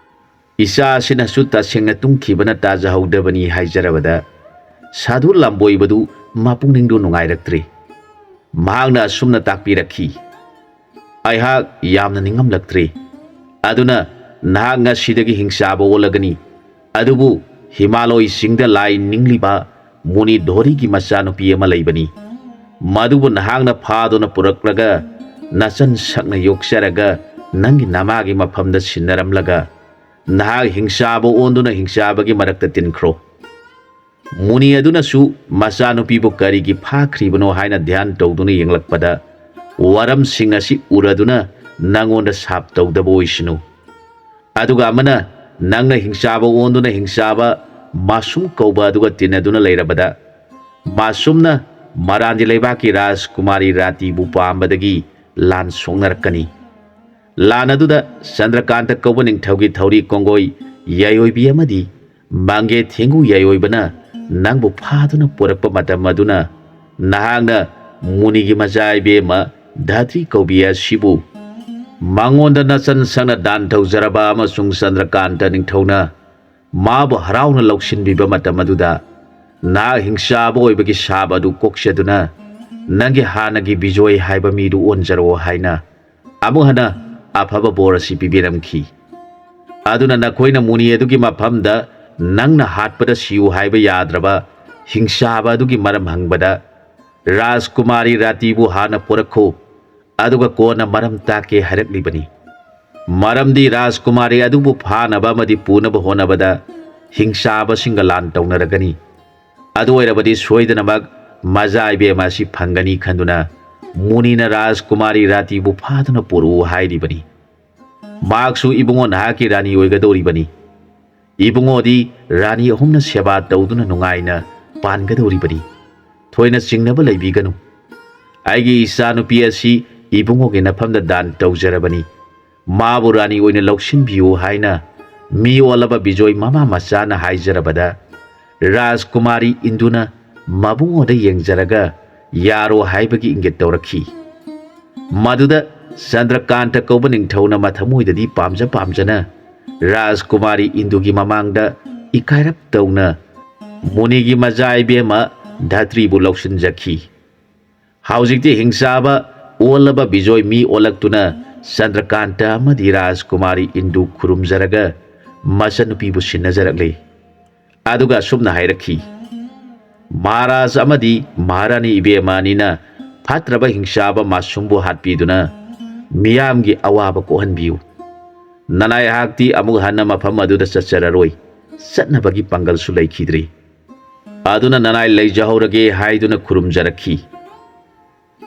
"ꯏꯆꯥ ꯑꯁꯤꯅꯁꯨ ꯇꯁꯦꯡꯅ ꯇꯨꯝꯈꯤꯕꯅ ꯇꯥꯖꯍꯧꯗꯕꯅꯤ" ꯍꯥꯏꯖꯔꯕꯗ, ꯁꯥꯗꯨ ꯂꯝꯕꯣꯏꯕꯗꯨ ꯃꯄꯨꯛꯅꯤꯡꯗꯨ ꯅꯨꯡꯉꯥꯏꯔꯛꯇ꯭ꯔꯤ꯫ ꯃꯍꯥꯛꯅ ꯑꯁꯨꯝꯅ ꯇꯥꯛꯄꯤꯔꯛꯈꯤ, "ꯑꯩꯍꯥꯛ ꯌꯥꯝꯅ ꯅꯤꯡꯉꯝꯂꯛꯇ꯭ꯔꯤ꯫ ꯑꯗꯨꯅ ꯅꯍꯥꯛ ꯉꯁꯤꯗꯒꯤ ꯍꯤꯡꯆꯥꯕ ꯑꯣꯜꯂꯒꯅꯤ꯫ ꯑꯗꯨꯕꯨ ꯍꯤꯃꯥꯂꯣꯏꯁꯤꯡꯗ ꯂꯥꯏ ꯅꯤꯡꯂꯤꯕ ꯃꯨꯅꯤ ꯙꯣꯔꯤꯒꯤ ꯃꯆꯥꯅꯨꯄꯤ ꯑꯃ ꯂꯩꯕꯅꯤ꯫ ꯃꯗꯨꯕꯨ ꯅꯍꯥꯛꯅ ꯐꯥꯗꯨꯅ ꯄꯨꯔꯛꯂꯒ ꯅꯆꯟ ꯁꯛꯅ ꯌꯣꯛꯆꯔꯒ ꯅꯪꯒꯤ ꯅꯃꯥꯒꯤ ꯃꯐꯝꯗ ꯁꯤꯟꯅꯔꯝꯂꯒ ꯅꯍꯥꯛ ꯍꯤꯡꯆꯥꯕ ꯑꯣꯟꯗꯨꯅ ꯍꯤꯡꯆꯥꯕꯒꯤ ꯃꯔꯛꯇ ꯇꯤꯟꯈ꯭ꯔꯣ꯫" ꯃꯨꯅꯤ ꯑꯗꯨꯅꯁꯨ ꯃꯆꯥꯅꯨꯄꯤꯕꯨ ꯀꯔꯤꯒꯤ ꯐꯥꯈ꯭ꯔꯤꯕꯅꯣ ꯍꯥꯏꯅ ꯙ꯭ꯌꯥꯟ ꯇꯧꯗꯨꯅ ꯌꯦꯡꯂꯛꯄꯗ, "ꯋꯥꯔꯝꯁꯤꯡ ꯑꯁꯤ ꯎꯔꯗꯨꯅ ꯅꯪꯉꯣꯟꯗ ꯁꯥꯞ ꯇꯧꯗꯕ ꯑꯣꯏꯁꯅꯨ꯫" ꯑꯗꯨꯒ ꯑꯃꯅ ꯅꯪꯅ ꯍꯤꯡꯆꯥꯕ ꯑꯣꯟꯗꯨꯅ ꯍꯤꯡꯆꯥꯕ ꯃꯥꯁꯨꯝ ꯀꯧꯕ ꯑꯗꯨꯒ ꯇꯤꯟꯅꯗꯨꯅ ꯂꯩꯔꯕꯗ, ꯃꯥꯁꯨꯝꯅ ꯃꯔꯥꯟꯗꯤ ꯂꯩꯕꯥꯛꯀꯤ ꯔꯥꯖꯀꯨꯃꯥꯔꯤ ꯔꯥꯇꯤꯕꯨ ꯄꯥꯝꯕꯗꯒꯤ ꯂꯥꯟ ꯁꯣꯛꯅꯔꯛꯀꯅꯤ꯫ ꯂꯥꯟ ꯑꯗꯨꯗ ꯆꯟꯗ꯭ꯔꯀꯥꯟꯇ ꯀꯧꯕ ꯅꯤꯡꯊꯧꯒꯤ ꯊꯧꯔꯤ ꯀꯣꯡꯒꯣꯏ ꯌꯥꯏꯑꯣꯏꯕꯤ ꯑꯃꯗꯤ ꯃꯪꯒꯦ ꯊꯦꯡꯒꯨ ꯌꯥꯏꯑꯣꯏꯕꯅ ꯅꯪꯕꯨ ꯐꯥꯗꯨꯅ ꯄꯨꯔꯛꯄ ꯃꯇꯝ ꯑꯗꯨꯅ ꯅꯍꯥꯛꯅ ꯃꯨꯅꯤꯒꯤ ꯃꯆꯥ ꯏꯕꯦꯝꯃ ꯙꯥꯇ꯭ꯔꯤ ꯀꯧꯕꯤ ꯑꯁꯤꯕꯨ ꯃꯉꯣꯟꯗ ꯅꯆꯟ ꯁꯛꯅ ꯗꯥꯟ ꯇꯧꯖꯔꯕ ꯑꯃꯁꯨꯡ ꯆꯟꯗ꯭ꯔꯀꯥꯟꯇ ꯅꯤꯡꯊꯧꯅ ꯃꯥꯕꯨ ꯍꯔꯥꯎꯅ ꯂꯧꯁꯤꯟꯕꯤꯕ ꯃꯇꯝ ꯑꯗꯨꯗ ꯅꯍꯥꯛ ꯍꯤꯡꯆꯥꯕ ꯑꯣꯏꯕꯒꯤ ꯁꯥꯕ ꯑꯗꯨ ꯀꯣꯛꯆꯗꯨꯅ ꯅꯪꯒꯤ ꯍꯥꯟꯅꯒꯤ ꯕꯤꯖꯣꯏ ꯍꯥꯏꯕ ꯃꯤꯗꯨ ꯑꯣꯟꯖꯔꯛꯑꯣ ꯍꯥꯏꯅ ꯑꯃꯨꯛ ꯍꯟꯅ ꯑꯐꯕ ꯕꯣꯔ ꯑꯁꯤ ꯄꯤꯕꯤꯔꯝꯈꯤ꯫ ꯑꯗꯨꯅ ꯅꯈꯣꯏꯅ ꯃꯨꯅꯤ ꯑꯗꯨꯒꯤ ꯃꯐꯝꯗ ꯅꯪꯅ ꯍꯥꯠꯄꯗ ꯁꯤꯌꯨ ꯍꯥꯏꯕ ꯌꯥꯗ꯭ꯔꯕ ꯍꯤꯡꯆꯥꯕ ꯑꯗꯨꯒꯤ ꯃꯔꯝ ꯍꯪꯕꯗ, "ꯔꯥꯖꯀꯨꯃꯥꯔꯤ ꯔꯥꯇꯤꯕꯨ ꯍꯥꯟꯅ ꯄꯨꯔꯛꯈꯣ, ꯑꯗꯨꯒ ꯀꯣꯟꯅ ꯃꯔꯝ ꯇꯥꯛꯀꯦ" ꯍꯥꯏꯔꯛꯂꯤꯕꯅꯤ꯫ ꯃꯔꯝꯗꯤ ꯔꯥꯖꯀꯨꯃꯥꯔꯤ ꯑꯗꯨꯕꯨ ꯐꯥꯅꯕ ꯑꯃꯗꯤ ꯄꯨꯅꯕ ꯍꯣꯠꯅꯕꯗ ꯍꯤꯡꯆꯥꯕꯁꯤꯡꯒ ꯂꯥꯟ ꯇꯧꯅꯔꯒꯅꯤ꯫ ꯑꯗꯨ ꯑꯣꯏꯔꯕꯗꯤ ꯁꯣꯏꯗꯅꯃꯛ ꯃꯖꯥ ꯏꯕꯦꯝꯃ ꯑꯁꯤ ꯐꯪꯒꯅꯤ ꯈꯟꯗꯨꯅ ꯃꯨꯅꯤꯅ ꯔꯥꯖꯀꯨꯃꯥꯔꯤ ꯔꯥꯇꯤꯕꯨ ꯐꯥꯗꯨꯅ ꯄꯨꯔꯛꯎ ꯍꯥꯏꯔꯤꯕꯅꯤ꯫ ꯃꯍꯥꯛꯁꯨ, "ꯏꯕꯨꯡꯉꯣ, ꯅꯍꯥꯛꯀꯤ ꯔꯥꯅꯤ ꯑꯣꯏꯒꯗꯧꯔꯤꯕꯅꯤ꯫ ꯏꯕꯨꯡꯉꯣꯗꯤ ꯔꯥꯅꯤ ꯑꯍꯨꯝꯅ ꯁꯦꯕꯥ ꯇꯧꯗꯨꯅ ꯅꯨꯡꯉꯥꯏꯅ ꯄꯥꯟꯒꯗꯧꯔꯤꯕꯅꯤ꯫ ꯊꯣꯏꯅ ꯆꯤꯡꯅꯕ ꯂꯩꯕꯤꯒꯅꯨ꯫ ꯑꯩꯒꯤ ꯏꯆꯥꯅꯨꯄꯤ ꯑꯁꯤ ꯏꯕꯨꯡꯉꯣꯒꯤ ꯅꯐꯝꯗ ꯗꯥꯟ ꯇꯧꯖꯔꯕꯅꯤ꯫ ꯃꯥꯕꯨ ꯔꯥꯅꯤ ꯑꯣꯏꯅ ꯂꯧꯁꯤꯟꯕꯤꯌꯨ" ꯍꯥꯏꯅ ꯃꯤ ꯑꯣꯜꯂꯕ ꯕꯤꯖꯣꯏ ꯃꯃꯥ ꯃꯆꯥꯅ ꯍꯥꯏꯖꯔꯕꯗ, ꯔꯥꯖꯀꯨꯃꯥꯔꯤ ꯏꯟꯗꯨꯅ ꯃꯕꯨꯡꯉꯣꯗ ꯌꯦꯡꯖꯔꯒ ꯌꯥꯔꯣ ꯍꯥꯏꯕꯒꯤ ꯏꯪꯒꯤꯠ ꯇꯧꯔꯛꯈꯤ꯫ ꯃꯗꯨꯗ ꯆꯟꯗ꯭ꯔꯀꯥꯟꯇ ꯀꯧꯕ ꯅꯤꯡꯊꯧꯅ ꯃꯊꯃꯣꯏꯗꯗꯤ ꯄꯥꯝꯖ ꯄꯥꯝꯖꯅ ꯔꯥꯖꯀꯨꯃꯥꯔꯤ ꯏꯟꯗꯨꯒꯤ ꯃꯃꯥꯡꯗ ꯏꯀꯥꯏꯔꯞ ꯇꯧꯅ ꯃꯨꯅꯤꯒꯤ ꯃꯆꯥ ꯏꯕꯦꯝꯃ ꯙꯇ꯭ꯔꯤꯕꯨ ꯂꯧꯁꯤꯟꯖꯈꯤ꯫ ꯍꯧꯖꯤꯛꯇꯤ ꯍꯤꯡꯆꯥꯕ ꯑꯣꯜꯂꯕ ꯕꯤꯖꯣꯏ ꯃꯤ ꯑꯣꯜꯂꯛꯇꯨꯅ ꯆꯟꯗ꯭ꯔꯀꯥꯟꯇ ꯑꯃꯗꯤ ꯔꯥꯖꯀꯨꯃꯥꯔꯤ ꯏꯟꯗꯨ ꯈꯨꯔꯨꯝꯖꯔꯒ ꯃꯆꯟꯅꯨꯄꯤꯕꯨ ꯁꯤꯟꯅꯖꯔꯛꯂꯦ꯫ ꯑꯗꯨꯒ ꯑꯁꯨꯝꯅ ꯍꯥꯏꯔꯛꯈꯤ, "ꯃꯍꯥꯔꯥꯖ ꯑꯃꯗꯤ ꯃꯍꯥꯔꯥꯅꯤ ꯏꯕꯦꯝꯃ ꯑꯅꯤꯅ ꯐꯠꯇ꯭ꯔꯕ ꯍꯤꯡꯆꯥꯕ ꯃꯥꯁꯨꯝꯕꯨ ꯍꯥꯠꯄꯤꯗꯨꯅ ꯃꯤꯌꯥꯝꯒꯤ ꯑꯋꯥꯕ ꯀꯣꯛꯍꯟꯕꯤꯌꯨ꯫ ꯅꯅꯥꯏꯍꯥꯛꯇꯤ ꯑꯃꯨꯛ ꯍꯟꯅ ꯃꯐꯝ ꯑꯗꯨꯗ ꯆꯠꯆꯔꯔꯣꯏ, ꯆꯠꯅꯕꯒꯤ ꯄꯥꯡꯒꯜꯁꯨ ꯂꯩꯈꯤꯗ꯭ꯔꯤ꯫ ꯑꯗꯨꯅ ꯅꯅꯥꯏ ꯂꯩꯖꯍꯧꯔꯒꯦ" ꯍꯥꯏꯗꯨꯅ ꯈꯨꯔꯨꯝꯖꯔꯛꯈꯤ꯫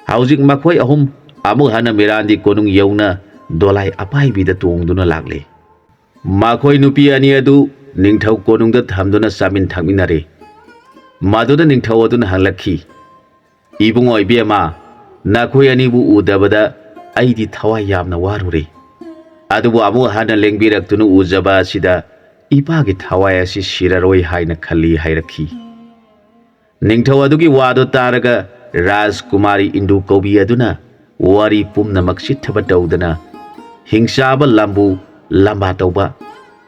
ꯍꯧꯖꯤꯛ ꯃꯈꯣꯏ ꯑꯍꯨꯝ ꯑꯃꯨꯛ ꯍꯟꯅ ꯃꯤꯔꯥꯟꯗꯤ ꯀꯣꯅꯨꯡ ꯌꯧꯅ ꯗꯣꯂꯥꯏ ꯑꯄꯥꯏꯕꯤꯗ ꯇꯣꯡꯗꯨꯅ ꯂꯥꯛꯂꯦ꯫ ꯃꯈꯣꯏ ꯅꯨꯄꯤ ꯑꯅꯤ ꯑꯗꯨ ꯅꯤꯡꯊꯧ ꯀꯣꯅꯨꯡꯗ ꯊꯝꯗꯨꯅ ꯆꯥꯃꯤꯟ ꯊꯛꯃꯤꯟꯅꯔꯦ꯫ ꯃꯗꯨꯗ ꯅꯤꯡꯊꯧ ꯑꯗꯨꯅ ꯍꯪꯂꯛꯈꯤ, "ꯏꯕꯨꯡꯉꯣ ꯏꯕꯦꯝꯃ, ꯅꯈꯣꯏ ꯑꯅꯤꯕꯨ ꯎꯗꯕꯗ ꯑꯩꯗꯤ ꯊꯋꯥꯏ ꯌꯥꯝꯅ ꯋꯥꯔꯨꯔꯦ꯫ ꯑꯗꯨꯕꯨ ꯑꯃꯨꯛ ꯍꯟꯅ ꯂꯦꯡꯕꯤꯔꯛꯇꯨꯅ ꯎꯖꯕ ꯑꯁꯤꯗ ꯏꯄꯥꯒꯤ ꯊꯋꯥꯏ ꯑꯁꯤ ꯁꯤꯔꯔꯣꯏ ꯍꯥꯏꯅ ꯈꯜꯂꯤ" ꯍꯥꯏꯔꯛꯈꯤ꯫ ꯅꯤꯡꯊꯧ ꯑꯗꯨꯒꯤ ꯋꯥꯗꯨ ꯇꯥꯔꯒ ꯔꯥꯖꯀꯨꯃꯥꯔꯤ ꯏꯟꯗꯨ ꯀꯧꯕꯤ ꯑꯗꯨꯅ ꯋꯥꯔꯤ ꯄꯨꯝꯅꯃꯛ ꯆꯤꯠꯊꯕ ꯇꯧꯗꯅ ꯍꯤꯡꯆꯥꯕ ꯂꯝꯕꯨ ꯂꯝꯕꯥ ꯇꯧꯕ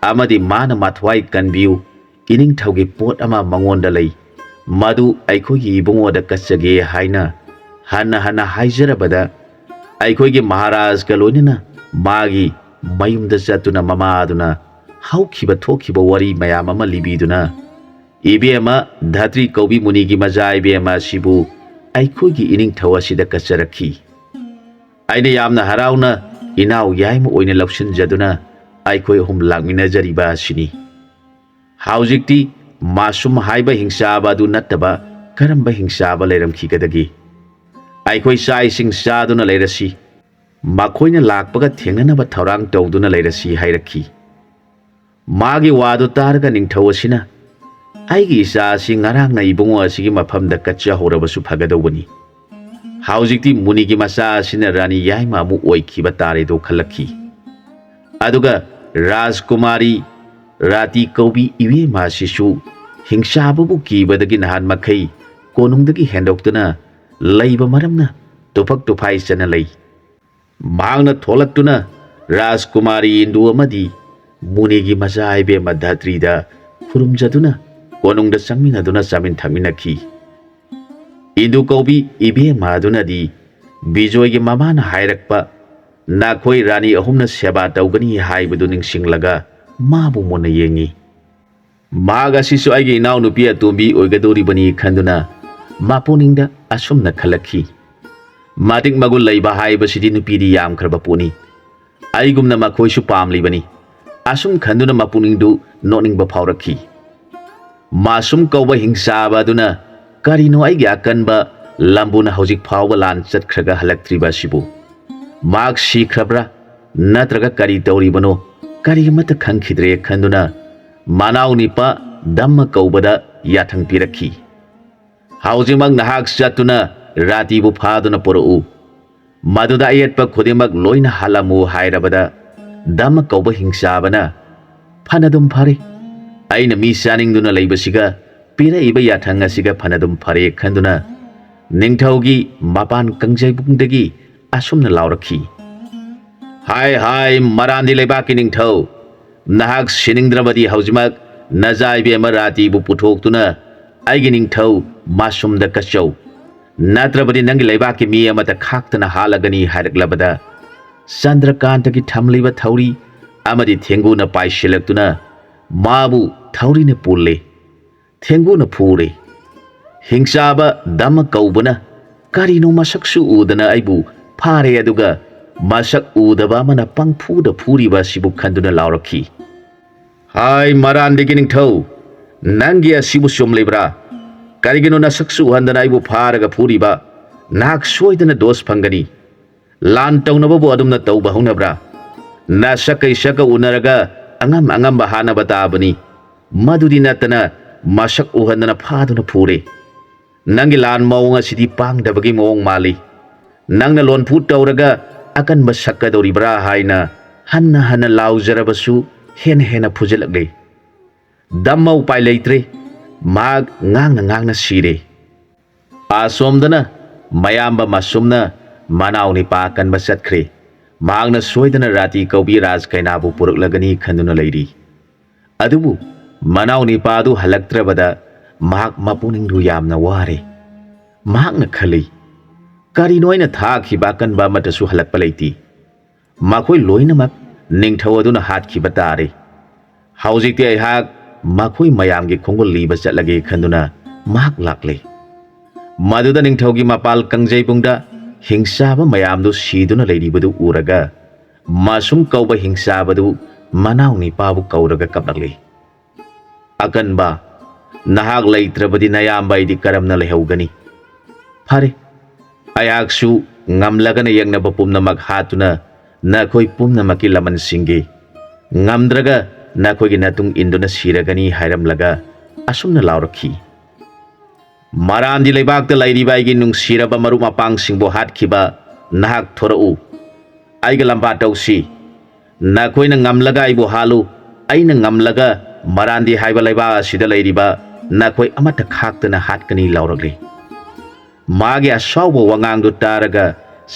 ꯑꯃꯗꯤ ꯃꯥꯅ ꯃꯊ꯭ꯋꯥꯏ ꯀꯟꯕꯤꯌꯨ, ꯏꯅꯤꯡꯊꯧꯒꯤ ꯄꯣꯠ ꯑꯃ ꯃꯉꯣꯟꯗ ꯂꯩ, ꯃꯗꯨ ꯑꯩꯈꯣꯏꯒꯤ ꯏꯕꯨꯡꯉꯣꯗ ꯀꯠꯆꯒꯦ ꯍꯥꯏꯅ ꯍꯟꯅ ꯍꯟꯅ ꯍꯥꯏꯖꯔꯕꯗ ꯑꯩꯈꯣꯏꯒꯤ ꯃꯍꯥꯔꯥꯖꯒ ꯂꯣꯏꯅꯅ ꯃꯥꯒꯤ ꯃꯌꯨꯝꯗ ꯆꯠꯇꯨꯅ ꯃꯃꯥꯗꯨꯅ ꯍꯧꯈꯤꯕ ꯊꯣꯛꯈꯤꯕ ꯋꯥꯔꯤ ꯃꯌꯥꯝ ꯑꯃ ꯂꯤꯕꯤꯗꯨꯅ, "ꯏꯕꯦꯝꯃ ꯙꯇ꯭ꯔꯤ ꯀꯧꯕꯤ ꯃꯨꯅꯤꯒꯤ ꯃꯆꯥ ꯏꯕꯦꯝꯃ ꯑꯁꯤꯕꯨ ꯑꯩꯈꯣꯏꯒꯤ ꯏꯅꯤꯡꯊꯧ ꯑꯁꯤꯗ ꯀꯠꯆꯔꯛꯈꯤ꯫ ꯑꯩꯅ ꯌꯥꯝꯅ ꯍꯔꯥꯎꯅ ꯏꯅꯥꯎ ꯌꯥꯏꯃ ꯑꯣꯏꯅ ꯂꯧꯁꯤꯟꯖꯗꯨꯅ ꯑꯩꯈꯣꯏ ꯑꯍꯨꯝ ꯂꯥꯛꯃꯤꯟꯅꯖꯔꯤꯕ ꯑꯁꯤꯅꯤ꯫ ꯍꯧꯖꯤꯛꯇꯤ ꯃꯥꯁꯨꯝ ꯍꯥꯏꯕ ꯍꯤꯡꯆꯥꯕ ꯑꯗꯨ ꯅꯠꯇꯕ ꯀꯔꯝꯕ ꯍꯤꯡꯆꯥꯕ ꯂꯩꯔꯝꯈꯤꯒꯗꯒꯦ? ꯑꯩꯈꯣꯏ ꯆꯥꯛ ꯏꯁꯤꯡ ꯆꯥꯗꯨꯅ ꯂꯩꯔꯁꯤ, ꯃꯈꯣꯏꯅ ꯂꯥꯛꯄꯒ ꯊꯦꯡꯅꯅꯕ ꯊꯧꯔꯥꯡ ꯇꯧꯗꯨꯅ ꯂꯩꯔꯁꯤ" ꯍꯥꯏꯔꯛꯈꯤ꯫ ꯃꯥꯒꯤ ꯋꯥꯗꯨ ꯇꯥꯔꯒ ꯅꯤꯡꯊꯧ ꯑꯁꯤꯅ, "ꯑꯩꯒꯤ ꯏꯆꯥ ꯑꯁꯤ ꯉꯔꯥꯡꯅ ꯏꯕꯨꯡꯉꯣ ꯑꯁꯤꯒꯤ ꯃꯐꯝꯗ ꯀꯠꯆꯍꯧꯔꯕꯁꯨ ꯐꯒꯗꯧꯕꯅꯤ꯫ ꯍꯧꯖꯤꯛꯇꯤ ꯃꯨꯅꯤꯒꯤ ꯃꯆꯥ ꯑꯁꯤꯅ ꯔꯥꯅꯤ ꯌꯥꯏꯃ ꯑꯃꯨꯛ ꯑꯣꯏꯈꯤꯕ ꯇꯥꯔꯦꯗꯣ" ꯈꯜꯂꯛꯈꯤ꯫ ꯑꯗꯨꯒ ꯔꯥꯖꯀꯨꯃꯥꯔꯤ ꯔꯥꯇꯤ ꯀꯧꯕꯤ ꯏꯕꯦꯝꯃ ꯑꯁꯤꯁꯨ ꯍꯤꯡꯆꯥꯕꯕꯨ ꯀꯤꯕꯗꯒꯤ ꯅꯍꯥꯟ ꯃꯈꯩ ꯀꯣꯅꯨꯡꯗꯒꯤ ꯍꯦꯟꯗꯣꯛꯇꯨꯅ ꯂꯩꯕ ꯃꯔꯝꯅ ꯇꯨꯐꯛ ꯇꯨꯐꯥꯏ ꯆꯅ ꯂꯩ꯫ ꯃꯍꯥꯛꯅ ꯊꯣꯛꯂꯛꯇꯨꯅ ꯔꯥꯖꯀꯨꯃꯥꯔꯤ ꯏꯟꯗꯨ ꯑꯃꯗꯤ ꯃꯨꯅꯤꯒꯤ ꯃꯆꯥ ꯏꯕꯦꯝꯃ ꯙꯇ꯭ꯔꯤꯗ ꯈꯨꯔꯨꯝꯖꯗꯨꯅ ꯀꯣꯅꯨꯡꯗ ꯆꯪꯃꯤꯟꯅꯗꯨꯅ ꯆꯥꯃꯤꯟ ꯊꯛꯃꯤꯟꯅꯈꯤ꯫ ꯏꯟꯗꯨ ꯀꯧꯕꯤ ꯏꯕꯦꯝꯃ ꯑꯗꯨꯅꯗꯤ ꯕꯤꯖꯣꯏꯒꯤ ꯃꯃꯥꯅ ꯍꯥꯏꯔꯛꯄ, "ꯅꯈꯣꯏ ꯔꯥꯅꯤ ꯑꯍꯨꯝꯅ ꯁꯦꯕꯥ ꯇꯧꯒꯅꯤ" ꯍꯥꯏꯕꯗꯨ ꯅꯤꯡꯁꯤꯡꯂꯒ ꯃꯥꯕꯨ ꯃꯨꯟꯅ ꯌꯦꯡꯉꯤ꯫ ꯃꯍꯥꯛ ꯑꯁꯤꯁꯨ ꯑꯩꯒꯤ ꯏꯅꯥꯎꯅꯨꯄꯤ ꯑꯇꯣꯝꯕꯤ ꯑꯣꯏꯒꯗꯧꯔꯤꯕꯅꯤ ꯈꯟꯗꯨꯅ ꯃꯄꯨꯛꯅꯤꯡꯗ ꯑꯁꯨꯝꯅ ꯈꯜꯂꯛꯈꯤ, "ꯃꯇꯤꯛ ꯃꯒꯨꯟ ꯂꯩꯕ ꯍꯥꯏꯕꯁꯤꯗꯤ ꯅꯨꯄꯤꯗꯤ ꯌꯥꯝꯈ꯭ꯔꯕ ꯄꯣꯠꯅꯤ꯫ ꯑꯩꯒꯨꯝꯅ ꯃꯈꯣꯏꯁꯨ ꯄꯥꯝꯂꯤꯕꯅꯤ"꯫ ꯑꯁꯨꯝ ꯈꯟꯗꯨꯅ ꯃꯄꯨꯛꯅꯤꯡꯗꯨ ꯅꯣꯛꯅꯤꯡꯕ ꯐꯥꯎꯔꯛꯈꯤ꯫ ꯃꯥꯁꯨꯝ ꯀꯧꯕ ꯍꯤꯡꯆꯥꯕ ꯑꯗꯨꯅ ꯀꯔꯤꯅꯣ ꯑꯩꯒꯤ ꯑꯀꯟꯕ ꯂꯝꯕꯨꯅ ꯍꯧꯖꯤꯛ ꯐꯥꯎꯕ ꯂꯥꯟ ꯆꯠꯈ꯭ꯔꯒ ꯍꯜꯂꯛꯇ꯭ꯔꯤꯕ ꯑꯁꯤꯕꯨ? ꯃꯍꯥꯛ ꯁꯤꯈ꯭ꯔꯕ꯭ꯔꯥ? ꯅꯠꯇ꯭ꯔꯒ ꯀꯔꯤ ꯇꯧꯔꯤꯕꯅꯣ? ꯀꯔꯤ ꯑꯃꯠꯇ ꯈꯪꯈꯤꯗ꯭ꯔꯦ ꯈꯟꯗꯨꯅ ꯃꯅꯥꯎ ꯅꯤꯄꯥ ꯗꯝꯃ ꯀꯧꯕꯗ ꯌꯥꯊꯪ ꯄꯤꯔꯛꯈꯤ꯫ "ꯍꯧꯖꯤꯛꯃꯛ ꯅꯍꯥꯛ ꯆꯠꯇꯨꯅ ꯔꯥꯇꯤꯕꯨ ꯐꯥꯗꯨꯅ ꯄꯨꯔꯛꯎ꯫ ꯃꯗꯨꯗ ꯑꯌꯦꯠꯄ ꯈꯨꯗꯤꯡꯃꯛ ꯂꯣꯏꯅ ꯍꯥꯠꯂꯝꯃꯨ" ꯍꯥꯏꯔꯕꯗ, ꯗꯝꯃ ꯀꯧꯕ ꯍꯤꯡꯆꯥꯕꯅ, "ꯐꯅꯗꯨꯝ ꯐꯔꯦ꯫ ꯑꯩꯅ ꯃꯤ ꯆꯥꯅꯤꯡꯗꯨꯅ ꯂꯩꯕꯁꯤꯒ ꯄꯤꯔꯛꯏꯕ ꯌꯥꯊꯪ ꯑꯁꯤꯒ ꯐꯅꯗꯨꯝ ꯐꯔꯦ" ꯈꯟꯗꯨꯅ ꯅꯤꯡꯊꯧꯒꯤ ꯃꯄꯥꯟ ꯀꯪꯖꯩꯕꯨꯡꯗꯒꯤ ꯑꯁꯨꯝꯅ ꯂꯥꯎꯔꯛꯈꯤ, "ꯍꯥꯏ ꯍꯥꯏ, ꯃꯔꯥꯟꯗꯤ ꯂꯩꯕꯥꯛꯀꯤ ꯅꯤꯡꯊꯧ, ꯅꯍꯥꯛ ꯁꯤꯅꯤꯡꯗ꯭ꯔꯕꯗꯤ ꯍꯧꯖꯤꯛꯃꯛ ꯅꯖꯥ ꯏꯕꯦꯝꯃ ꯔꯥꯇꯤꯕꯨ ꯄꯨꯊꯣꯛꯇꯨꯅ ꯑꯩꯒꯤ ꯅꯤꯡꯊꯧ ꯃꯥꯁꯨꯝꯗ ꯀꯠꯆꯧ꯫ ꯅꯠꯇ꯭ꯔꯕꯗꯤ ꯅꯪꯒꯤ ꯂꯩꯕꯥꯛꯀꯤ ꯃꯤ ꯑꯃꯠꯇ ꯈꯥꯛꯇꯅ ꯍꯥꯠꯂꯒꯅꯤ" ꯍꯥꯏꯔꯛꯂꯕꯗ, ꯆꯟꯗ꯭ꯔꯀꯥꯟꯇꯒꯤ ꯊꯝꯂꯤꯕ ꯊꯧꯔꯤ ꯑꯃꯗꯤ ꯊꯦꯡꯒꯨꯅ ꯄꯥꯏꯁꯤꯜꯂꯛꯇꯨꯅ ꯃꯥꯕꯨ ꯊꯧꯔꯤꯅ ꯄꯨꯜꯂꯦ꯫ ꯊꯦꯡꯒꯨꯅ ꯐꯨꯔꯦ꯫ ꯍꯤꯡꯆꯥꯕ ꯗꯝꯃ ꯀꯧꯕꯅ, "ꯀꯔꯤꯅꯣ, ꯃꯁꯛꯁꯨ ꯎꯗꯅ ꯑꯩꯕꯨ ꯐꯥꯔꯦ, ꯑꯗꯨꯒ ꯃꯁꯛ ꯎꯗꯕ ꯑꯃꯅ ꯄꯪꯐꯨꯗ ꯐꯨꯔꯤꯕ ꯑꯁꯤꯕꯨ?" ꯈꯟꯗꯨꯅ ꯂꯥꯎꯔꯛꯈꯤ꯫ "ꯍꯥꯏ ꯃꯔꯥꯟꯗꯒꯤ ꯅꯤꯡꯊꯧ, ꯅꯪꯒꯤ ꯑꯁꯤꯕꯨ ꯆꯨꯝꯂꯤꯕ꯭ꯔꯥ? ꯀꯔꯤꯒꯤꯅꯣ ꯅꯁꯛꯁꯨ ꯎꯍꯟꯗꯅ ꯑꯩꯕꯨ ꯐꯥꯔꯒ ꯐꯨꯔꯤꯕ? ꯅꯍꯥꯛ ꯁꯣꯏꯗꯅ ꯗꯣꯁ ꯐꯪꯒꯅꯤ꯫ ꯂꯥꯟ ꯇꯧꯅꯕꯕꯨ ꯑꯗꯨꯝꯅ ꯇꯧꯕ ꯍꯧꯅꯕ꯭ꯔꯥ? ꯅꯁꯛꯀ ꯏꯁꯛꯀ ꯎꯅꯔꯒ ꯑꯉꯝ ꯑꯉꯝꯕ ꯍꯥꯠꯅꯕ ꯇꯥꯕꯅꯤ꯫ ꯃꯗꯨꯗꯤ ꯅꯠꯇꯅ ꯃꯁꯛ ꯎꯍꯟꯗꯅ ꯐꯥꯗꯨꯅ ꯐꯨꯔꯦ꯫ ꯅꯪꯒꯤ ꯂꯥꯟ ꯃꯑꯣꯡ ꯑꯁꯤꯗꯤ ꯄꯥꯡꯗꯕꯒꯤ ꯃꯑꯣꯡ ꯃꯥꯜꯂꯤ꯫ ꯅꯪꯅ ꯂꯣꯟꯐꯨ ꯇꯧꯔꯒ ꯑꯀꯟꯕ ꯁꯛꯀꯗꯧꯔꯤꯕ꯭ꯔꯥ?" ꯍꯥꯏꯅ ꯍꯟꯅ ꯍꯟꯅ ꯂꯥꯎꯖꯔꯕꯁꯨ ꯍꯦꯟꯅ ꯍꯦꯟꯅ ꯐꯨꯖꯤꯜꯂꯛꯂꯦ꯫ ꯗꯝꯃ ꯎꯄꯥꯏ ꯂꯩꯇ꯭ꯔꯦ꯫ ꯃꯍꯥꯛ ꯉꯥꯡꯅ ꯉꯥꯡꯅ ꯁꯤꯔꯦ꯫ ꯑꯁꯣꯝꯗꯅ ꯃꯌꯥꯝꯕ ꯃꯁꯨꯝꯅ ꯃꯅꯥꯎ ꯅꯤꯄꯥ ꯀꯟꯕ ꯆꯠꯈ꯭ꯔꯦ꯫ ꯃꯍꯥꯛꯅ ꯁꯣꯏꯗꯅ ꯔꯥꯇꯤ ꯀꯧꯕꯤ ꯔꯥꯖ ꯀꯩꯅꯥꯕꯨ ꯄꯨꯔꯛꯂꯒꯅꯤ ꯈꯟꯗꯨꯅ ꯂꯩꯔꯤ꯫ ꯑꯗꯨꯕꯨ ꯃꯅꯥꯎ ꯅꯤꯄꯥꯗꯨ ꯍꯜꯂꯛꯇ꯭ꯔꯕꯗ ꯃꯍꯥꯛ ꯃꯄꯨꯛꯅꯤꯡꯗꯨ ꯌꯥꯝꯅ ꯋꯥꯔꯦ꯫ ꯃꯍꯥꯛꯅ ꯈꯜꯂꯤ, "ꯀꯔꯤꯅꯣ ꯑꯩꯅ ꯊꯥꯈꯤꯕ ꯑꯀꯟꯕ ꯑꯃꯠꯇꯁꯨ ꯍꯜꯂꯛꯄ ꯂꯩꯇꯦ꯫ ꯃꯈꯣꯏ ꯂꯣꯏꯅꯃꯛ ꯅꯤꯡꯊꯧ ꯑꯗꯨꯅ ꯍꯥꯠꯈꯤꯕ ꯇꯥꯔꯦ꯫ ꯍꯧꯖꯤꯛꯇꯤ ꯑꯩꯍꯥꯛ ꯃꯈꯣꯏ ꯃꯌꯥꯝꯒꯤ ꯈꯣꯡꯒꯨꯜ ꯂꯤꯕ ꯆꯠꯂꯒꯦ" ꯈꯟꯗꯨꯅ ꯃꯍꯥꯛ ꯂꯥꯛꯂꯦ꯫ ꯃꯗꯨꯗ ꯅꯤꯡꯊꯧꯒꯤ ꯃꯄꯥꯜ ꯀꯪꯖꯩꯕꯨꯡꯗ ꯍꯤꯡꯆꯥꯕ ꯃꯌꯥꯝꯗꯨ ꯁꯤꯗꯨꯅ ꯂꯩꯔꯤꯕꯗꯨ ꯎꯔꯒ, ꯃꯁꯨꯝ ꯀꯧꯕ ꯍꯤꯡꯆꯥꯕꯗꯨ ꯃꯅꯥꯎ ꯅꯤꯄꯥꯕꯨ ꯀꯧꯔꯒ ꯀꯞꯂꯛꯂꯤ꯫ "ꯑꯀꯟꯕ, ꯅꯍꯥꯛ ꯂꯩꯇ꯭ꯔꯕꯗꯤ ꯅꯌꯥꯝꯕ ꯑꯩꯗꯤ ꯀꯔꯝꯅ ꯂꯩꯍꯧꯒꯅꯤ? ꯐꯔꯦ, ꯑꯩꯍꯥꯛꯁꯨ ꯉꯝꯂꯒꯅ ꯌꯦꯛꯅꯕ ꯄꯨꯝꯅꯃꯛ ꯍꯥꯠꯇꯨꯅ ꯅꯈꯣꯏ ꯄꯨꯝꯅꯃꯛꯀꯤ ꯂꯃꯟꯁꯤꯡꯒꯤ, ꯉꯝꯗ꯭ꯔꯒ ꯅꯈꯣꯏꯒꯤ ꯅꯇꯨꯡ ꯏꯟꯗꯨꯅ ꯁꯤꯔꯒꯅꯤ" ꯍꯥꯏꯔꯝꯂꯒ ꯑꯁꯨꯝꯅ ꯂꯥꯎꯔꯛꯈꯤ꯫ "ꯃꯔꯥꯟꯗꯤ ꯂꯩꯕꯥꯛꯇ ꯂꯩꯔꯤꯕ ꯑꯩꯒꯤ ꯅꯨꯡꯁꯤꯔꯕ ꯃꯔꯨꯞ ꯃꯄꯥꯡꯁꯤꯡꯕꯨ ꯍꯥꯠꯈꯤꯕ ꯅꯍꯥꯛ ꯊꯣꯔꯛꯎ꯫ ꯑꯩꯒ ꯂꯝꯕꯥ ꯇꯧꯁꯤ꯫ ꯅꯈꯣꯏꯅ ꯉꯝꯂꯒ ꯑꯩꯕꯨ ꯍꯥꯠꯂꯨ꯫ ꯑꯩꯅ ꯉꯝꯂꯒ ꯃꯔꯥꯟꯗꯤ ꯍꯥꯏꯕ ꯂꯩꯕꯥꯛ ꯑꯁꯤꯗ ꯂꯩꯔꯤꯕ ꯅꯈꯣꯏ ꯑꯃꯠꯇ ꯈꯥꯛꯇꯅ ꯍꯥꯠꯀꯅꯤ" ꯂꯥꯎꯔꯛꯂꯤ꯫ ꯃꯥꯒꯤ ꯑꯁꯥꯎꯕ ꯋꯥꯉꯥꯡꯗꯨ ꯇꯥꯔꯒ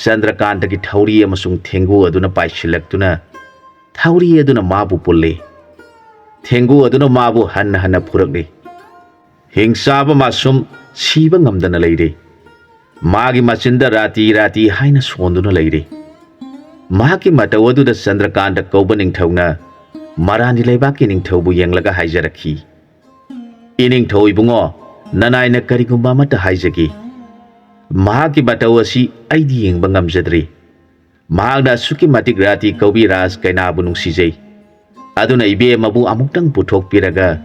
ꯆꯟꯗ꯭ꯔꯀꯥꯟꯇꯒꯤ ꯊꯧꯔꯤ ꯑꯃꯁꯨꯡ ꯊꯦꯡꯒꯨ ꯑꯗꯨꯅ ꯄꯥꯏꯁꯤꯜꯂꯛꯇꯨꯅ ꯊꯧꯔꯤ ꯑꯗꯨꯅ ꯃꯥꯕꯨ ꯄꯨꯜꯂꯤ꯫ ꯊꯦꯡꯒꯨ ꯑꯗꯨꯅ ꯃꯥꯕꯨ ꯍꯟꯅ ꯍꯟꯅ ꯐꯨꯔꯛꯂꯤ꯫ ꯍꯤꯡꯆꯥꯕ ꯃꯥꯁꯨꯝ ꯁꯤꯕ ꯉꯝꯗꯅ ꯂꯩꯔꯤ꯫ ꯃꯥꯒꯤ ꯃꯆꯤꯟꯗ "ꯔꯥꯇꯤ, ꯔꯥꯇꯤ" ꯍꯥꯏꯅ ꯁꯣꯟꯗꯨꯅ ꯂꯩꯔꯤ꯫ ꯃꯍꯥꯛꯀꯤ ꯃꯇꯧ ꯑꯗꯨꯗ ꯆꯟꯗ꯭ꯔꯀꯥꯟꯇ ꯀꯧꯕ ꯅꯤꯡꯊꯧꯅ ꯃꯔꯥꯟꯗꯤ ꯂꯩꯕꯥꯛꯀꯤ ꯅꯤꯡꯊꯧꯕꯨ ꯌꯦꯡꯂꯒ ꯍꯥꯏꯖꯔꯛꯈꯤ, "ꯏꯅꯤꯡꯊꯧ ꯏꯕꯨꯡꯉꯣ, ꯅꯅꯥꯏꯅ ꯀꯔꯤꯒꯨꯝꯕ ꯑꯃꯠꯇ ꯍꯥꯏꯖꯒꯦ꯫ ꯃꯍꯥꯛꯀꯤ ꯃꯇꯧ ꯑꯁꯤ ꯑꯩꯗꯤ ꯌꯦꯡꯕ ꯉꯝꯖꯗ꯭ꯔꯤ꯫ ꯃꯍꯥꯛꯅ ꯑꯁꯨꯛꯀꯤ ꯃꯇꯤꯛ ꯔꯥꯇꯤ ꯀꯧꯕꯤ ꯔꯥꯖ ꯀꯩꯅꯥꯕꯨ ꯅꯨꯡꯁꯤꯖꯩ꯫ ꯑꯗꯨꯅ ꯏꯕꯦꯝꯃꯕꯨ ꯑꯃꯨꯛꯇꯪ ꯄꯨꯊꯣꯛꯄꯤꯔꯒ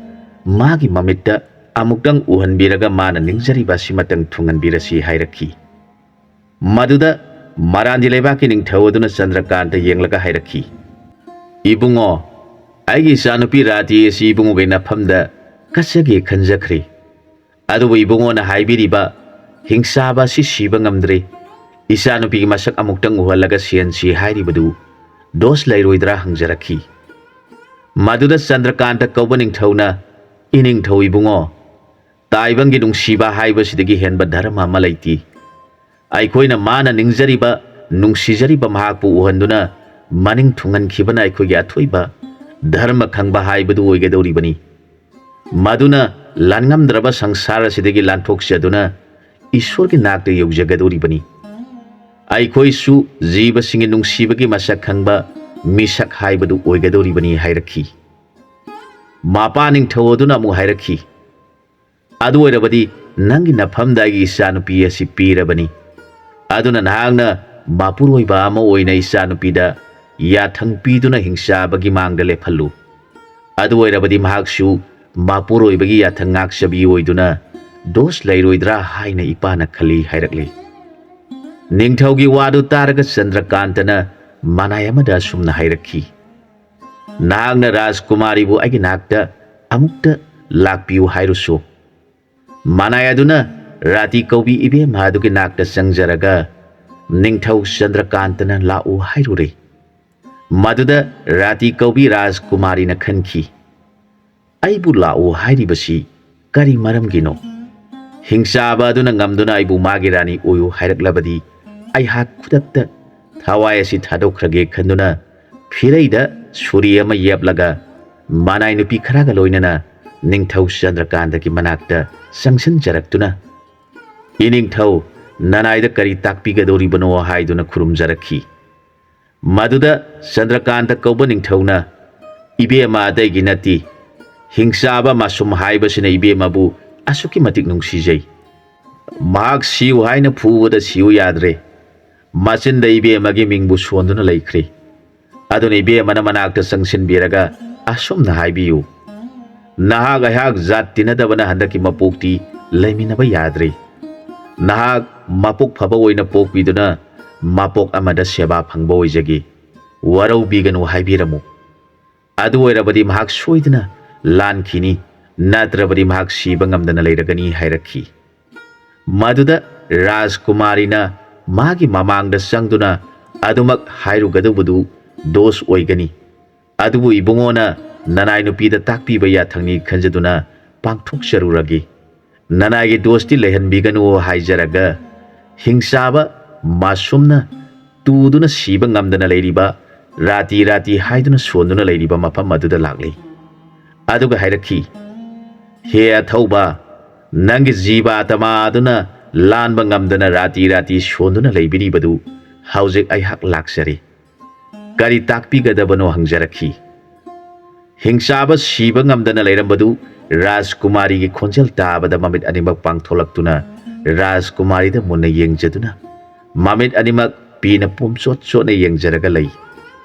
ꯃꯥꯒꯤ ꯃꯃꯤꯠꯇ ꯑꯃꯨꯛꯇꯪ ꯎꯍꯟꯕꯤꯔꯒ ꯃꯥꯅ ꯅꯤꯡꯖꯔꯤꯕ ꯑꯁꯤꯃꯇꯪ ꯊꯨꯡꯍꯟꯕꯤꯔꯁꯤ" ꯍꯥꯏꯔꯛꯈꯤ꯫ ꯃꯗꯨꯗ ꯃꯔꯥꯟꯗꯤ ꯂꯩꯕꯥꯛꯀꯤ ꯅꯤꯡꯊꯧ ꯑꯗꯨꯅ ꯆꯟꯗ꯭ꯔꯀꯥꯟꯇ ꯌꯦꯡꯂꯒ ꯍꯥꯏꯔꯛꯈꯤ, "ꯏꯕꯨꯡꯉꯣ, ꯑꯩꯒꯤ ꯏꯆꯥꯅꯨꯄꯤ ꯔꯥꯇꯤ ꯑꯁꯤ ꯏꯕꯨꯡꯉꯣꯒꯤ ꯅꯐꯝꯗ ꯀꯠꯆꯒꯦ ꯈꯟꯖꯈ꯭ꯔꯦ꯫ ꯑꯗꯨꯕꯨ ꯏꯕꯨꯡꯉꯣꯅ ꯍꯥꯏꯕꯤꯔꯤꯕ ꯍꯤꯡꯆꯥꯕ ꯑꯁꯤ ꯁꯤꯕ ꯉꯝꯗ꯭ꯔꯦ꯫ ꯏꯆꯥꯅꯨꯄꯤꯒꯤ ꯃꯁꯛ ꯑꯃꯨꯛꯇꯪ ꯎꯍꯜꯂꯒ ꯁꯦꯟꯁꯤ ꯍꯥꯏꯔꯤꯕꯗꯨ ꯗꯣꯁ ꯂꯩꯔꯣꯏꯗ꯭ꯔꯥ?" ꯍꯪꯖꯔꯛꯈꯤ꯫ ꯃꯗꯨꯗ ꯆꯟꯗ꯭ꯔꯀꯥꯟꯇ ꯀꯧꯕ ꯅꯤꯡꯊꯧꯅ, "ꯏꯅꯤꯡꯊꯧ ꯏꯕꯨꯡꯉꯣ, ꯇꯥꯏꯕꯪꯒꯤ ꯅꯨꯡꯁꯤꯕ ꯍꯥꯏꯕꯁꯤꯗꯒꯤ ꯍꯦꯟꯕ ꯙꯔꯃ ꯑꯃ ꯂꯩꯇꯦ꯫ ꯑꯩꯈꯣꯏꯅ ꯃꯥꯅ ꯅꯤꯡꯖꯔꯤꯕ, ꯅꯨꯡꯁꯤꯖꯔꯤꯕ ꯃꯍꯥꯛꯄꯨ ꯎꯍꯟꯗꯨꯅ ꯃꯅꯤꯡ ꯊꯨꯡꯍꯟꯈꯤꯕꯅ ꯑꯩꯈꯣꯏꯒꯤ ꯑꯊꯣꯏꯕ ꯙꯔꯃ ꯈꯪꯕ ꯍꯥꯏꯕꯗꯨ ꯑꯣꯏꯒꯗꯧꯔꯤꯕꯅꯤ꯫ ꯃꯗꯨꯅ ꯂꯥꯟꯉꯝꯗ꯭ꯔꯕ ꯁꯪꯁꯥꯔ ꯑꯁꯤꯗꯒꯤ ꯂꯥꯟꯊꯣꯛꯆꯗꯨꯅ ꯏꯁꯣꯔꯒꯤ ꯅꯥꯛꯇ ꯌꯧꯖꯒꯗꯧꯔꯤꯕꯅꯤ꯫ ꯑꯩꯈꯣꯏꯁꯨ ꯖꯤꯕꯁꯤꯡꯒꯤ ꯅꯨꯡꯁꯤꯕꯒꯤ ꯃꯁꯛ ꯈꯪꯕ ꯃꯤꯁꯛ ꯍꯥꯏꯕꯗꯨ ꯑꯣꯏꯒꯗꯧꯔꯤꯕꯅꯤ" ꯍꯥꯏꯔꯛꯈꯤ꯫ ꯃꯄꯥ ꯅꯤꯡꯊꯧ ꯑꯗꯨꯅ ꯑꯃꯨꯛ ꯍꯥꯏꯔꯛꯈꯤ, "ꯑꯗꯨ ꯑꯣꯏꯔꯕꯗꯤ ꯅꯪꯒꯤ ꯅꯐꯝꯗ ꯑꯩꯒꯤ ꯏꯆꯥꯅꯨꯄꯤ ꯑꯁꯤ ꯄꯤꯔꯕꯅꯤ꯫ ꯑꯗꯨꯅ ꯅꯍꯥꯛꯅ ꯃꯄꯨꯔꯣꯏꯕ ꯑꯃ ꯑꯣꯏꯅ ꯏꯆꯥꯅꯨꯄꯤꯗ ꯌꯥꯊꯪ ꯄꯤꯗꯨꯅ ꯍꯤꯡꯆꯥꯕꯒꯤ ꯃꯥꯡꯗ ꯂꯦꯞꯍꯜꯂꯨ꯫ ꯑꯗꯨ ꯑꯣꯏꯔꯕꯗꯤ ꯃꯍꯥꯛꯁꯨ ꯃꯄꯨꯔꯣꯏꯕꯒꯤ ꯌꯥꯊꯪ ꯉꯥꯛꯆꯕꯤ ꯑꯣꯏꯗꯨꯅ ꯗꯣꯁ ꯂꯩꯔꯣꯏꯗ꯭ꯔꯥ ꯍꯥꯏꯅ ꯏꯄꯥꯅ ꯈꯜꯂꯤ" ꯍꯥꯏꯔꯛꯂꯤ꯫ ꯅꯤꯡꯊꯧꯒꯤ ꯋꯥꯗꯨ ꯇꯥꯔꯒ ꯆꯟꯗ꯭ꯔꯀꯥꯟꯇꯅ ꯃꯅꯥꯏ ꯑꯃꯗ ꯑꯁꯨꯝꯅ ꯍꯥꯏꯔꯛꯈꯤ, "ꯅꯍꯥꯛꯅ ꯔꯥꯖꯀꯨꯃꯥꯔꯤꯕꯨ ꯑꯩꯒꯤ ꯅꯥꯛꯇ ꯑꯃꯨꯛꯇ ꯂꯥꯛꯄꯤꯌꯨ ꯍꯥꯏꯔꯨꯁꯨ"꯫ ꯃꯅꯥꯏ ꯑꯗꯨꯅ ꯔꯥꯇꯤ ꯀꯧꯕꯤ ꯏꯕꯦꯝꯃ ꯑꯗꯨꯒꯤ ꯅꯥꯛꯇ ꯆꯪꯖꯔꯒ ꯅꯤꯡꯊꯧ ꯆꯟꯗ꯭ꯔꯀꯥꯟꯇꯅ "ꯂꯥꯛꯎ" ꯍꯥꯏꯔꯨꯔꯦ꯫ ꯃꯗꯨꯗ ꯔꯥꯇꯤ ꯀꯧꯕꯤ ꯔꯥꯖꯀꯨꯃꯥꯔꯤꯅ ꯈꯟꯈꯤ, "ꯑꯩꯕꯨ ꯂꯥꯛꯎ ꯍꯥꯏꯔꯤꯕꯁꯤ ꯀꯔꯤ ꯃꯔꯝꯒꯤꯅꯣ?" ꯍꯤꯡꯆꯥꯕ ꯑꯗꯨꯅ ꯉꯝꯗꯨꯅ ꯑꯩꯕꯨ ꯃꯥꯒꯤ ꯔꯥꯅꯤ ꯑꯣꯏꯌꯨ ꯍꯥꯏꯔꯛꯂꯕꯗꯤ ꯑꯩꯍꯥꯛ ꯈꯨꯗꯛꯇ ꯊꯋꯥꯏ ꯑꯁꯤ ꯊꯥꯗꯣꯛꯈ꯭ꯔꯒꯦ ꯈꯟꯗꯨꯅ ꯐꯤꯔꯩꯗ ꯁꯨꯔꯤ ꯑꯃ ꯌꯦꯞꯂꯒ ꯃꯅꯥꯏ ꯅꯨꯄꯤ ꯈꯔꯒ ꯂꯣꯏꯅꯅ ꯅꯤꯡꯊꯧ ꯆꯟꯗ꯭ꯔꯀꯥꯟꯇꯒꯤ ꯃꯅꯥꯛꯇ ꯆꯪꯁꯤꯟꯖꯔꯛꯇꯨꯅ, "ꯏꯅꯤꯡꯊꯧ, ꯅꯅꯥꯏꯗ ꯀꯔꯤ ꯇꯥꯛꯄꯤꯒꯗꯧꯔꯤꯕꯅꯣ?" ꯍꯥꯏꯗꯨꯅ ꯈꯨꯔꯨꯝꯖꯔꯛꯈꯤ꯫ ꯃꯗꯨꯗ ꯆꯟꯗ꯭ꯔꯀꯥꯟꯇ ꯀꯧꯕ ꯅꯤꯡꯊꯧꯅ, "ꯏꯕꯦꯝꯃ ꯑꯇꯩꯒꯤ ꯅꯠꯇꯦ, ꯍꯤꯡꯆꯥꯕ ꯃꯁꯨꯝ ꯍꯥꯏꯕꯁꯤꯅ ꯏꯕꯦꯝꯃꯕꯨ ꯑꯁꯨꯛꯀꯤ ꯃꯇꯤꯛ ꯅꯨꯡꯁꯤꯖꯩ꯫ ꯃꯍꯥꯛ ꯁꯤꯌꯨ ꯍꯥꯏꯅ ꯐꯨꯕꯗ ꯁꯤꯌꯨ ꯌꯥꯗ꯭ꯔꯦ꯫ ꯃꯆꯤꯟꯗ ꯏꯕꯦꯝꯃꯒꯤ ꯃꯤꯡꯕꯨ ꯁꯣꯟꯗꯨꯅ ꯂꯩꯈ꯭ꯔꯦ꯫ ꯑꯗꯨꯅ ꯏꯕꯦꯝꯃꯅ ꯃꯅꯥꯛꯇ ꯆꯪꯁꯤꯟꯕꯤꯔꯒ ꯑꯁꯨꯝꯅ ꯍꯥꯏꯕꯤꯌꯨ, 'ꯅꯍꯥꯛ ꯑꯩꯍꯥꯛ ꯖꯥꯠ ꯇꯤꯟꯅꯗꯕꯅ ꯍꯟꯗꯛꯀꯤ ꯃꯄꯣꯛꯇꯤ ꯂꯩꯃꯤꯟꯅꯕ ꯌꯥꯗ꯭ꯔꯦ꯫ ꯅꯍꯥꯛ ꯃꯄꯣꯛ ꯐꯕ ꯑꯣꯏꯅ ꯄꯣꯛꯄꯤꯗꯨꯅ ꯃꯄꯣꯛ ꯑꯃꯗ ꯁꯦꯕꯥ ꯐꯪꯕ ꯑꯣꯏꯖꯒꯦ꯫ ꯋꯥꯔꯧꯕꯤꯒꯅꯨ ꯍꯥꯏꯕꯤꯔꯝꯃꯨ꯫ ꯑꯗꯨ ꯑꯣꯏꯔꯕꯗꯤ ꯃꯍꯥꯛ ꯁꯣꯏꯗꯅ ꯂꯥꯟꯈꯤꯅꯤ, ꯅꯠꯇ꯭ꯔꯕꯗꯤ ꯃꯍꯥꯛ ꯁꯤꯕ ꯉꯝꯗꯅ ꯂꯩꯔꯒꯅꯤ," ꯍꯥꯏꯔꯛꯈꯤ꯫ ꯃꯗꯨꯗ ꯔꯥꯖꯀꯨꯃꯥꯔꯤꯅ ꯃꯥꯒꯤ ꯃꯃꯥꯡꯗ ꯆꯪꯗꯨꯅ, "ꯑꯗꯨꯃꯛ ꯍꯥꯏꯔꯨꯒꯗꯧꯕꯗꯨ ꯗꯣꯁ ꯑꯣꯏꯒꯅꯤ꯫ ꯑꯗꯨꯕꯨ ꯏꯕꯨꯡꯉꯣꯅ ꯅꯅꯥꯏ ꯅꯨꯄꯤꯗ ꯇꯥꯛꯄꯤꯕ ꯌꯥꯊꯪꯅꯤ ꯈꯟꯖꯗꯨꯅ ꯄꯥꯡꯊꯣꯛꯆꯔꯨꯔꯒꯦ꯫ ꯅꯅꯥꯏꯒꯤ ꯗꯣꯁꯇꯤ ꯂꯩꯍꯟꯕꯤꯒꯅꯨ ꯍꯥꯏꯖꯔꯒ, ꯍꯤꯡꯆꯥꯕ ꯃꯥꯁꯨꯝꯅ ꯇꯨꯗꯨꯅ ꯁꯤꯕ ꯉꯝꯗꯅ ꯂꯩꯔꯤꯕ, ꯔꯥꯇꯤ ꯔꯥꯇꯤ ꯍꯥꯏꯗꯨꯅ ꯁꯣꯟꯗꯨꯅ ꯂꯩꯔꯤꯕ ꯃꯐꯝ ꯑꯗꯨꯗ ꯂꯥꯛꯂꯤ꯫ ꯑꯗꯨꯒ ꯍꯥꯏꯔꯛꯈꯤ, "ꯍꯦ ꯑꯊꯧꯕ, ꯅꯪꯒꯤ ꯖꯤꯕ ꯑꯥꯇꯃꯥ ꯑꯗꯨꯅ ꯂꯥꯟꯕ ꯉꯝꯗꯅ ꯔꯥꯇꯤ ꯔꯥꯇꯤ ꯁꯣꯟꯗꯨꯅ ꯂꯩꯕꯤꯔꯤꯕꯗꯨ ꯍꯧꯖꯤꯛ ꯑꯩꯍꯥꯛ ꯂꯥꯛꯆꯔꯦ꯫ ꯀꯔꯤ ꯇꯥꯛꯄꯤꯒꯗꯕꯅꯣ?" ꯍꯪꯖꯔꯛꯈꯤ꯫ ꯍꯤꯡꯆꯥꯕ ꯁꯤꯕ ꯉꯝꯗꯅ ꯂꯩꯔꯝꯕꯗꯨ ꯔꯥꯖꯀꯨꯃꯥꯔꯤꯒꯤ ꯈꯣꯟꯖꯦꯜ ꯇꯥꯕꯗ ꯃꯃꯤꯠ ꯑꯅꯤꯃꯛ ꯄꯥꯡꯊꯣꯛꯂꯛꯇꯨꯅ ꯔꯥꯖꯀꯨꯃꯥꯔꯤꯗ ꯃꯨꯟꯅ ꯌꯦꯡꯖꯗꯨꯅ, ꯃꯃꯤꯠ ꯑꯅꯤꯃꯛ ꯄꯤꯅ ꯄꯣꯝꯆꯣꯠ ꯆꯣꯠꯅ ꯌꯦꯡꯖꯔꯒ ꯂꯩ꯫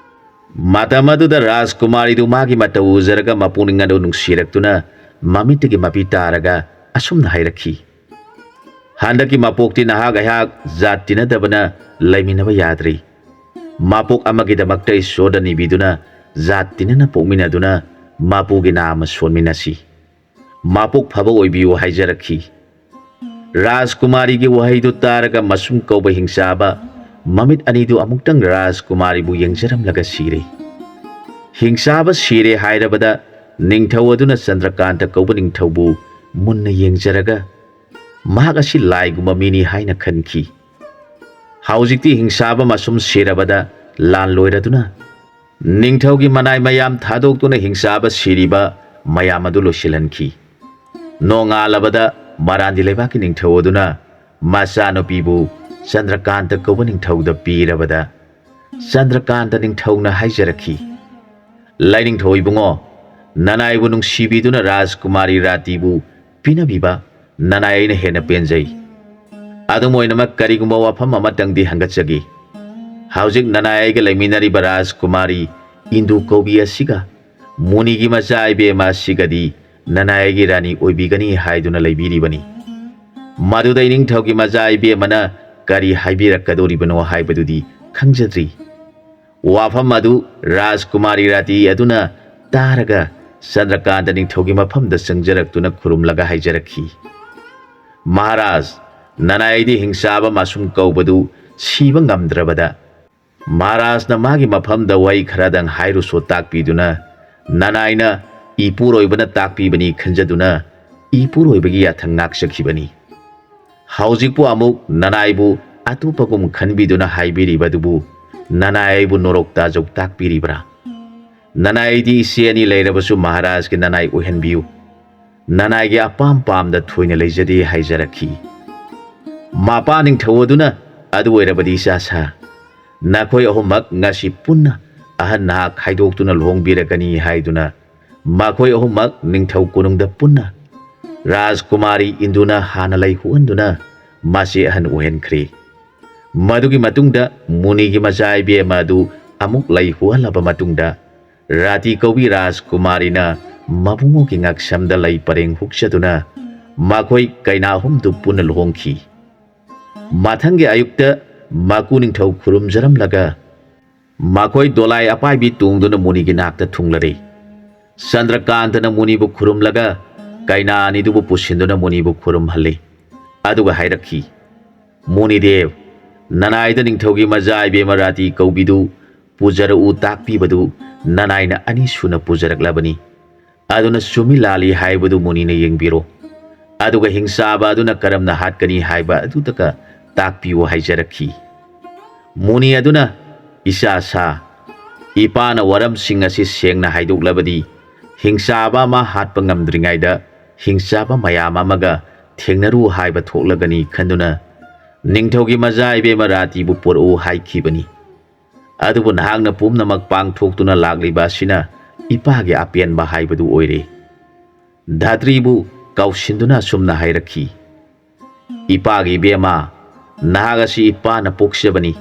ꯃꯇꯝ ꯑꯗꯨꯗ ꯔꯥꯖꯀꯨꯃꯥꯔꯤꯗꯨ ꯃꯥꯒꯤ ꯃꯇꯧ ꯎꯖꯔꯒ ꯃꯄꯨꯛꯅꯤꯡ ꯑꯗꯨ ꯅꯨꯡꯁꯤꯔꯛꯇꯨꯅ ꯃꯃꯤꯠꯇꯒꯤ ꯃꯄꯤ ꯇꯥꯔꯒ ꯑꯁꯨꯝꯅ ꯍꯥꯏꯔꯛꯈꯤ, "ꯍꯟꯗꯛꯀꯤ ꯃꯄꯣꯛꯇꯤ ꯅꯍꯥꯛ ꯑꯩꯍꯥꯛ ꯖꯥꯠ ꯇꯤꯟꯅꯗꯕꯅ ꯂꯩꯃꯤꯟꯅꯕ ꯌꯥꯗ꯭ꯔꯤ꯫ ꯃꯄꯣꯛ ꯑꯃꯒꯤꯗꯃꯛꯇ ꯏꯁꯣꯔꯗ ꯅꯤꯕꯤꯗꯨꯅ ꯖꯥꯠ ꯇꯤꯟꯅꯅ ꯄꯣꯛꯃꯤꯟꯅꯗꯨꯅ ꯃꯄꯨꯒꯤ ꯅꯥꯝꯃ ꯁꯣꯟꯃꯤꯟꯅꯁꯤ꯫ ꯃꯄꯣꯛ ꯐꯕ ꯑꯣꯏꯕꯤꯌꯨ" ꯍꯥꯏꯖꯔꯛꯈꯤ꯫ ꯔꯥꯖꯀꯨꯃꯥꯔꯤꯒꯤ ꯋꯥꯍꯩꯗꯨ ꯇꯥꯔꯒ ꯃꯁꯨꯝ ꯀꯧꯕ ꯍꯤꯡꯆꯥꯕ ꯃꯃꯤꯠ ꯑꯅꯤꯗꯨ ꯑꯃꯨꯛꯇꯪ ꯔꯥꯖꯀꯨꯃꯥꯔꯤꯕꯨ ꯌꯦꯡꯖꯔꯝꯂꯒ ꯁꯤꯔꯦ꯫ ꯍꯤꯡꯆꯥꯕ ꯁꯤꯔꯦ ꯍꯥꯏꯔꯕꯗ ꯅꯤꯡꯊꯧ ꯑꯗꯨꯅ ꯆꯟꯗ꯭ꯔꯀꯥꯟꯇ ꯀꯧꯕ ꯅꯤꯡꯊꯧꯕꯨ ꯃꯨꯟꯅ ꯌꯦꯡꯖꯔꯒ, "ꯃꯍꯥꯛ ꯑꯁꯤ ꯂꯥꯏꯒꯨꯝꯕ ꯃꯤꯅꯤ" ꯍꯥꯏꯅ ꯈꯟꯈꯤ꯫ ꯍꯧꯖꯤꯛꯇꯤ ꯍꯤꯡꯆꯥꯕ ꯃꯁꯨꯝ ꯁꯤꯔꯕꯗ ꯂꯥꯟ ꯂꯣꯏꯔꯗꯨꯅ ꯅꯤꯡꯊꯧꯒꯤ ꯃꯅꯥꯏ ꯃꯌꯥꯝ ꯊꯥꯗꯣꯛꯇꯨꯅ ꯍꯤꯡꯆꯥꯕ ꯁꯤꯔꯤꯕ ꯃꯌꯥꯝ ꯑꯗꯨ ꯂꯣꯏꯁꯤꯜꯍꯟꯈꯤ꯫ ꯅꯣꯡꯉꯥꯜꯂꯕꯗ ꯃꯔꯥꯟꯗꯤ ꯂꯩꯕꯥꯛꯀꯤ ꯅꯤꯡꯊꯧ ꯑꯗꯨꯅ ꯃꯆꯥꯅꯨꯄꯤꯕꯨ ꯆꯟꯗ꯭ꯔꯀꯥꯟꯇ ꯀꯧꯕ ꯅꯤꯡꯊꯧꯗ ꯄꯤꯔꯕꯗ, ꯆꯟꯗ꯭ꯔꯀꯥꯟꯇ ꯅꯤꯡꯊꯧꯅ ꯍꯥꯏꯖꯔꯛꯈꯤ, "ꯂꯥꯏꯅꯤꯡꯊꯧ ꯏꯕꯨꯡꯉꯣ, ꯅꯅꯥꯏꯕꯨ ꯅꯨꯡꯁꯤꯕꯤꯗꯨꯅ ꯔꯥꯖꯀꯨꯃꯥꯔꯤ ꯔꯥꯇꯤꯕꯨ ꯄꯤꯅꯕꯤꯕ ꯅꯅꯥꯏ ꯑꯩꯅ ꯍꯦꯟꯅ ꯄꯦꯟꯖꯩ꯫ ꯑꯗꯨꯝ ꯑꯣꯏꯅꯃꯛ ꯀꯔꯤꯒꯨꯝꯕ ꯋꯥꯐꯝ ꯑꯃꯇꯪꯗꯤ ꯍꯪꯒꯠꯆꯒꯦ꯫ ꯍꯧꯖꯤꯛ ꯅꯅꯥꯏ ꯑꯩꯒ ꯂꯩꯃꯤꯟꯅꯔꯤꯕ ꯔꯥꯖꯀꯨꯃꯥꯔꯤ ꯏꯟꯗꯨ ꯀꯧꯕꯤ ꯑꯁꯤꯒ ꯃꯨꯅꯤꯒꯤ ꯃꯆꯥ ꯏꯕꯦꯝꯃ ꯑꯁꯤꯒꯗꯤ ꯅꯅꯥꯏ ꯑꯩꯒꯤ ꯔꯥꯅꯤ ꯑꯣꯏꯕꯤꯒꯅꯤ ꯍꯥꯏꯗꯨꯅ ꯂꯩꯕꯤꯔꯤꯕꯅꯤ꯫ ꯃꯗꯨꯗ ꯏꯅꯤꯡꯊꯧꯒꯤ ꯃꯆꯥ ꯏꯕꯦꯝꯃꯅ ꯀꯔꯤ ꯍꯥꯏꯕꯤꯔꯛꯀꯗꯧꯔꯤꯕꯅꯣ ꯍꯥꯏꯕꯗꯨꯗꯤ ꯈꯪꯖꯗ꯭ꯔꯤ꯫" ꯋꯥꯐꯝ ꯑꯗꯨ ꯔꯥꯖꯀꯨꯃꯥꯔꯤ ꯔꯥꯇꯤ ꯑꯗꯨꯅ ꯇꯥꯔꯒ ꯆꯟꯗ꯭ꯔꯀꯥꯟꯇ ꯅꯤꯡꯊꯧꯒꯤ ꯃꯐꯝꯗ ꯆꯪꯖꯔꯛꯇꯨꯅ ꯈꯨꯔꯨꯝꯂꯒ ꯍꯥꯏꯖꯔꯛꯈꯤ, "ꯃꯍꯥꯔꯥꯖ, ꯅꯅꯥꯏꯗꯤ ꯍꯤꯡꯆꯥꯕ ꯃꯁꯨꯝ ꯀꯧꯕꯗꯨ ꯁꯤꯕ ꯉꯝꯗ꯭ꯔꯕꯗ ꯃꯍꯥꯔꯥꯖꯅ ꯃꯥꯒꯤ ꯃꯐꯝꯗ ꯋꯥꯍꯩ ꯈꯔꯗꯪ ꯍꯥꯏꯔꯨꯁꯣ ꯇꯥꯛꯄꯤꯗꯨꯅ ꯅꯅꯥꯏꯅ ꯏꯄꯨꯔꯣꯏꯕꯅ ꯇꯥꯛꯄꯤꯕꯅꯤ ꯈꯟꯖꯗꯨꯅ ꯏꯄꯨꯔꯣꯏꯕꯒꯤ ꯌꯥꯊꯪ ꯉꯥꯛꯆꯈꯤꯕꯅꯤ꯫ ꯍꯧꯖꯤꯛꯄꯨ ꯑꯃꯨꯛ ꯅꯅꯥꯏꯕꯨ ꯑꯇꯣꯞꯄꯒꯨꯝ ꯈꯟꯕꯤꯗꯨꯅ ꯍꯥꯏꯕꯤꯔꯤꯕꯗꯨꯕꯨ ꯅꯅꯥꯏ ꯑꯩꯕꯨ ꯅꯣꯔꯣꯛ ꯇꯥꯖꯧ ꯇꯥꯛꯄꯤꯔꯤꯕ꯭ꯔꯥ? ꯅꯅꯥꯏꯗꯤ ꯏꯆꯦ ꯑꯅꯤ ꯂꯩꯔꯕꯁꯨ ꯃꯍꯥꯔꯥꯖꯀꯤ ꯅꯅꯥꯏ ꯑꯣꯏꯍꯟꯕꯤꯌꯨ꯫ ꯅꯅꯥꯏꯒꯤ ꯑꯄꯥꯝ ꯄꯥꯝꯗ ꯊꯣꯏꯅ ꯂꯩꯖꯗꯦ" ꯍꯥꯏꯖꯔꯛꯈꯤ꯫ ꯃꯄꯥ ꯅꯤꯡꯊꯧ ꯑꯗꯨꯅ, "ꯑꯗꯨ ꯑꯣꯏꯔꯕꯗꯤ ꯏꯆꯥ ꯁꯥ, ꯅꯈꯣꯏ ꯑꯍꯨꯝꯃꯛ ꯉꯁꯤ ꯄꯨꯟꯅ ꯑꯍꯟ ꯅꯍꯥ ꯈꯥꯏꯗꯣꯛꯇꯨꯅ ꯂꯨꯍꯣꯡꯕꯤꯔꯒꯅꯤ" ꯍꯥꯏꯗꯨꯅ ꯃꯈꯣꯏ ꯑꯍꯨꯝꯃꯛ ꯅꯤꯡꯊꯧ ꯀꯣꯅꯨꯡꯗ ꯄꯨꯟꯅ ꯔꯥꯖꯀꯨꯃꯥꯔꯤ ꯏꯟꯗꯨꯅ ꯍꯥꯟꯅ ꯂꯩ ꯍꯨꯍꯟꯗꯨꯅ ꯃꯆꯦ ꯑꯍꯟ ꯑꯣꯏꯍꯟꯈ꯭ꯔꯦ꯫ ꯃꯗꯨꯒꯤ ꯃꯇꯨꯡꯗ ꯃꯨꯅꯤꯒꯤ ꯃꯆꯥ ꯏꯕꯦꯝꯃ ꯑꯗꯨ ꯑꯃꯨꯛ ꯂꯩ ꯍꯨꯍꯜꯂꯕ ꯃꯇꯨꯡꯗ ꯔꯥꯇꯤ ꯀꯧꯕꯤ ꯔꯥꯖꯀꯨꯃꯥꯔꯤꯅ ꯃꯕꯨꯡꯉꯣꯒꯤ ꯉꯛꯁꯝꯗ ꯂꯩ ꯄꯔꯦꯡ ꯍꯨꯛꯆꯗꯨꯅ ꯃꯈꯣꯏ ꯀꯩꯅꯥ ꯑꯍꯨꯝꯗꯨ ꯄꯨꯟꯅ ꯂꯨꯍꯣꯡꯈꯤ꯫ ꯃꯊꯪꯒꯤ ꯑꯌꯨꯛꯇ ꯃꯀꯨ ꯅꯤꯡꯊꯧ ꯈꯨꯔꯨꯝꯖꯔꯝꯂꯒ ꯃꯈꯣꯏ ꯗꯣꯂꯥꯏ ꯑꯄꯥꯏꯕꯤ ꯇꯣꯡꯗꯨꯅ ꯃꯨꯅꯤꯒꯤ ꯅꯥꯛꯇ ꯊꯨꯡꯂꯔꯦ꯫ ꯆꯟꯗ꯭ꯔꯀꯥꯟꯇꯅ ꯃꯨꯅꯤꯕꯨ ꯈꯨꯔꯨꯝꯂꯒ ꯀꯩꯅꯥ ꯑꯅꯤꯗꯨꯕꯨ ꯄꯨꯁꯤꯟꯗꯨꯅ ꯃꯨꯅꯤꯕꯨ ꯈꯨꯔꯨꯝꯍꯜꯂꯤ꯫ ꯑꯗꯨꯒ ꯍꯥꯏꯔꯛꯈꯤ, "ꯃꯨꯅꯤꯗꯦꯕ, ꯅꯅꯥꯏꯗ ꯅꯤꯡꯊꯧꯒꯤ ꯃꯆꯥ ꯏꯕꯦꯝꯃ ꯔꯥꯇꯤ ꯀꯧꯕꯤꯗꯨ ꯄꯨꯖꯔꯛꯎ ꯇꯥꯛꯄꯤꯕꯗꯨ ꯅꯅꯥꯏꯅ ꯑꯅꯤꯁꯨꯅ ꯄꯨꯖꯔꯛꯂꯕꯅꯤ꯫ ꯑꯗꯨꯅ ꯆꯨꯝꯃꯤ ꯂꯥꯜꯂꯤ ꯍꯥꯏꯕꯗꯨ ꯃꯨꯅꯤꯅ ꯌꯦꯡꯕꯤꯔꯣ꯫ ꯑꯗꯨꯒ ꯍꯤꯡꯆꯥꯕ ꯑꯗꯨꯅ ꯀꯔꯝꯅ ꯍꯥꯠꯀꯅꯤ ꯍꯥꯏꯕ ꯑꯗꯨꯗꯒ ꯇꯥꯛꯄꯤꯌꯨ" ꯍꯥꯏꯖꯔꯛꯈꯤ꯫ ꯃꯨꯅꯤ ꯑꯗꯨꯅ, "ꯏꯆꯥ ꯁꯥ, ꯏꯄꯥꯅ ꯋꯥꯔꯝꯁꯤꯡ ꯑꯁꯤ ꯁꯦꯡꯅ ꯍꯥꯏꯗꯣꯛꯂꯕꯗꯤ ꯍꯤꯡꯆꯥꯕ ꯑꯃ ꯍꯥꯠꯄ ꯉꯝꯗ꯭ꯔꯤꯉꯩꯗ ꯍꯤꯡꯆꯥꯕ ꯃꯌꯥꯝ ꯑꯃꯒ ꯊꯦꯡꯅꯔꯨ ꯍꯥꯏꯕ ꯊꯣꯛꯂꯒꯅꯤ ꯈꯟꯗꯨꯅ ꯅꯤꯡꯊꯧꯒꯤ ꯃꯆꯥ ꯏꯕꯦꯝꯃ ꯔꯥꯇꯤꯕꯨ ꯄꯨꯔꯛꯎ ꯍꯥꯏꯈꯤꯕꯅꯤ꯫ ꯑꯗꯨꯕꯨ ꯅꯍꯥꯛꯅ ꯄꯨꯝꯅꯃꯛ ꯄꯥꯡꯊꯣꯛꯇꯨꯅ ꯂꯥꯛꯂꯤꯕ ꯑꯁꯤꯅ ꯏꯄꯥꯒꯤ ꯑꯄꯦꯟꯕ ꯍꯥꯏꯕꯗꯨ ꯑꯣꯏꯔꯦ꯫ ꯙꯥꯇ꯭ꯔꯤꯕꯨ ꯀꯥꯎꯁꯤꯟꯗꯨꯅ ꯑꯁꯨꯝꯅ ꯍꯥꯏꯔꯛꯈꯤ, "ꯏꯄꯥꯒꯤ ꯏꯕꯦꯝꯃ, ꯅꯍꯥꯛ ꯑꯁꯤ ꯏꯄꯥꯅ ꯄꯣꯛꯆꯕꯅꯤ,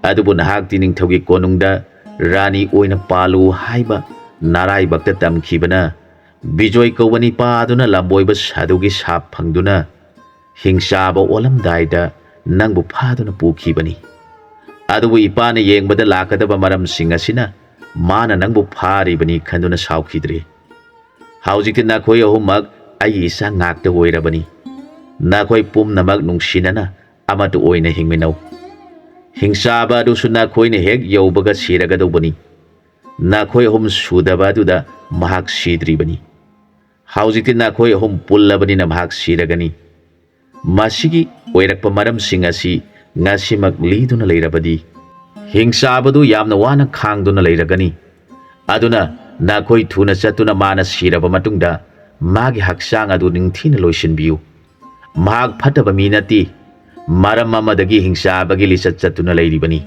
ꯑꯗꯨꯕꯨ ꯅꯍꯥꯛꯇꯤ ꯅꯤꯡꯊꯧꯒꯤ ꯀꯣꯅꯨꯡꯗ ꯔꯥꯅꯤ ꯑꯣꯏꯅ ꯄꯥꯜꯂꯨ ꯍꯥꯏꯕ ꯅꯔꯥꯏꯕꯛꯇ ꯇꯝꯈꯤꯕꯅ ꯕꯤꯖꯣꯏ ꯀꯧꯕ ꯅꯤꯄꯥ ꯑꯗꯨꯅ ꯂꯝꯕꯣꯏꯕ ꯁꯥꯗꯨꯒꯤ ꯁꯥꯞ ꯐꯪꯗꯨꯅ ꯍꯤꯡꯆꯥꯕ ꯑꯣꯜꯂꯝꯗꯥꯏꯗ ꯅꯪꯕꯨ ꯐꯥꯗꯨꯅ ꯄꯨꯈꯤꯕꯅꯤ꯫ ꯑꯗꯨꯕꯨ ꯏꯄꯥꯅ ꯌꯦꯡꯕꯗ ꯂꯥꯛꯀꯗꯕ ꯃꯔꯝꯁꯤꯡ ꯑꯁꯤꯅ ꯃꯥꯅ ꯅꯪꯕꯨ ꯐꯥꯔꯤꯕꯅꯤ ꯈꯟꯗꯨꯅ ꯁꯥꯎꯈꯤꯗ꯭ꯔꯦ꯫ ꯍꯧꯖꯤꯛꯇꯤ ꯅꯈꯣꯏ ꯑꯍꯨꯝꯃꯛ ꯑꯩꯒꯤ ꯏꯆꯥ ꯉꯥꯛꯇ ꯑꯣꯏꯔꯕꯅꯤ꯫ ꯅꯈꯣꯏ ꯄꯨꯝꯅꯃꯛ ꯅꯨꯡꯁꯤꯅꯅ ꯑꯃꯠꯇ ꯑꯣꯏꯅ ꯍꯤꯡꯃꯤꯟꯅꯧ꯫ ꯍꯤꯡꯆꯥꯕ ꯑꯗꯨꯁꯨ ꯅꯈꯣꯏꯅ ꯍꯦꯛ ꯌꯧꯕꯒ ꯁꯤꯔꯒꯗꯧꯕꯅꯤ꯫ ꯅꯈꯣꯏ ꯑꯍꯨꯝ ꯁꯨꯗꯕ ꯑꯗꯨꯗ ꯃꯍꯥꯛ ꯁꯤꯗ꯭ꯔꯤꯕꯅꯤ꯫ ꯍꯧꯖꯤꯛꯇꯤ ꯅꯈꯣꯏ ꯑꯍꯨꯝ ꯄꯨꯜꯂꯕꯅꯤꯅ ꯃꯍꯥꯛ ꯁꯤꯔꯒꯅꯤ꯫ ꯃꯁꯤꯒꯤ ꯑꯣꯏꯔꯛꯄ ꯃꯔꯝꯁꯤꯡ ꯑꯁꯤ ꯉꯁꯤꯃꯛ ꯂꯤꯗꯨꯅ ꯂꯩꯔꯕꯗꯤ ꯍꯤꯡꯆꯥꯕꯗꯨ ꯌꯥꯝꯅ ꯋꯥꯅ ꯈꯥꯡꯗꯨꯅ ꯂꯩꯔꯒꯅꯤ꯫ ꯑꯗꯨꯅ ꯅꯈꯣꯏ ꯊꯨꯅ ꯆꯠꯇꯨꯅ ꯃꯥꯅ ꯁꯤꯔꯕ ꯃꯇꯨꯡꯗ ꯃꯥꯒꯤ ꯍꯛꯆꯥꯡ ꯑꯗꯨ ꯅꯤꯡꯊꯤꯅ ꯂꯣꯏꯁꯤꯟꯕꯤꯌꯨ꯫ ꯃꯍꯥꯛ ꯐꯠꯇꯕ ꯃꯤ ꯅꯠꯇꯦ꯫ ꯃꯔꯝ ꯑꯃꯗꯒꯤ ꯍꯤꯡꯆꯥꯕꯒꯤ ꯂꯤꯆꯠ ꯆꯠꯇꯨꯅ ꯂꯩꯔꯤꯕꯅꯤ꯫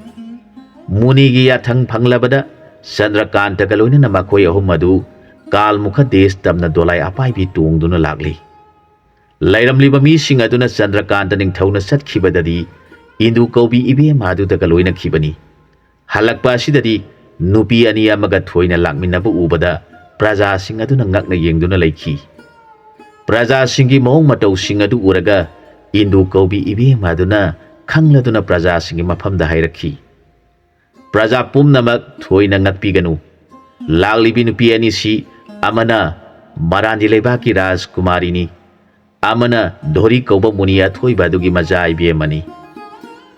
ꯃꯨꯅꯤꯒꯤ ꯌꯥꯊꯪ ꯐꯪꯂꯕꯗ ꯆꯟꯗ꯭ꯔꯀꯥꯟꯇꯒ ꯂꯣꯏꯅꯅ ꯃꯈꯣꯏ ꯑꯍꯨꯝ ꯑꯗꯨ ꯀꯥꯜꯃꯨꯈ ꯗꯦꯁ ꯇꯝꯅ ꯗꯣꯂꯥꯏ ꯑꯄꯥꯏꯕꯤ ꯇꯣꯡꯗꯨꯅ ꯂꯥꯛꯂꯤ꯫ ꯂꯩꯔꯝꯂꯤꯕ ꯃꯤꯁꯤꯡ ꯑꯗꯨꯅ ꯆꯟꯗ꯭ꯔꯀꯥꯟꯇ ꯅꯤꯡꯊꯧꯅ ꯆꯠꯈꯤꯕꯗꯗꯤ ꯏꯟꯗꯨ ꯀꯧꯕꯤ ꯏꯕꯦꯝꯃ ꯑꯗꯨꯗꯒ ꯂꯣꯏꯅꯈꯤꯕꯅꯤ꯫ ꯍꯜꯂꯛꯄ ꯑꯁꯤꯗꯗꯤ ꯅꯨꯄꯤ ꯑꯅꯤ ꯑꯃꯒ ꯊꯣꯏꯅ ꯂꯥꯛꯃꯤꯟꯅꯕ ꯎꯕꯗ ꯄ꯭ꯔꯖꯥꯁꯤꯡ ꯑꯗꯨꯅ ꯉꯛꯅ ꯌꯦꯡꯗꯨꯅ ꯂꯩꯈꯤ꯫ ꯄ꯭ꯔꯖꯥꯁꯤꯡꯒꯤ ꯃꯑꯣꯡ ꯃꯇꯧꯁꯤꯡ ꯑꯗꯨ ꯎꯔꯒ ꯏꯟꯗꯨ ꯀꯧꯕꯤ ꯏꯕꯦꯝꯃ ꯑꯗꯨꯅ ꯈꯪꯂꯗꯨꯅ ꯄ꯭ꯔꯖꯥꯁꯤꯡꯒꯤ ꯃꯐꯝꯗ ꯍꯥꯏꯔꯛꯈꯤ, "ꯄ꯭ꯔꯖꯥ ꯄꯨꯝꯅꯃꯛ ꯊꯣꯏꯅ ꯉꯛꯄꯤꯒꯅꯨ꯫ ꯂꯥꯛꯂꯤꯕꯤ ꯅꯨꯄꯤ ꯑꯅꯤꯁꯤ ꯑꯃꯅ ꯃꯔꯥꯟꯗꯤ ꯂꯩꯕꯥꯛꯀꯤ ꯔꯥꯖꯀꯨꯃꯥꯔꯤꯅꯤ, ꯑꯃꯅ ꯙꯣꯔꯤ ꯀꯧꯕ ꯃꯨꯅꯤ ꯑꯊꯣꯏꯕ ꯑꯗꯨꯒꯤ ꯃꯆꯥ ꯏꯕꯦꯝꯃꯅꯤ꯫"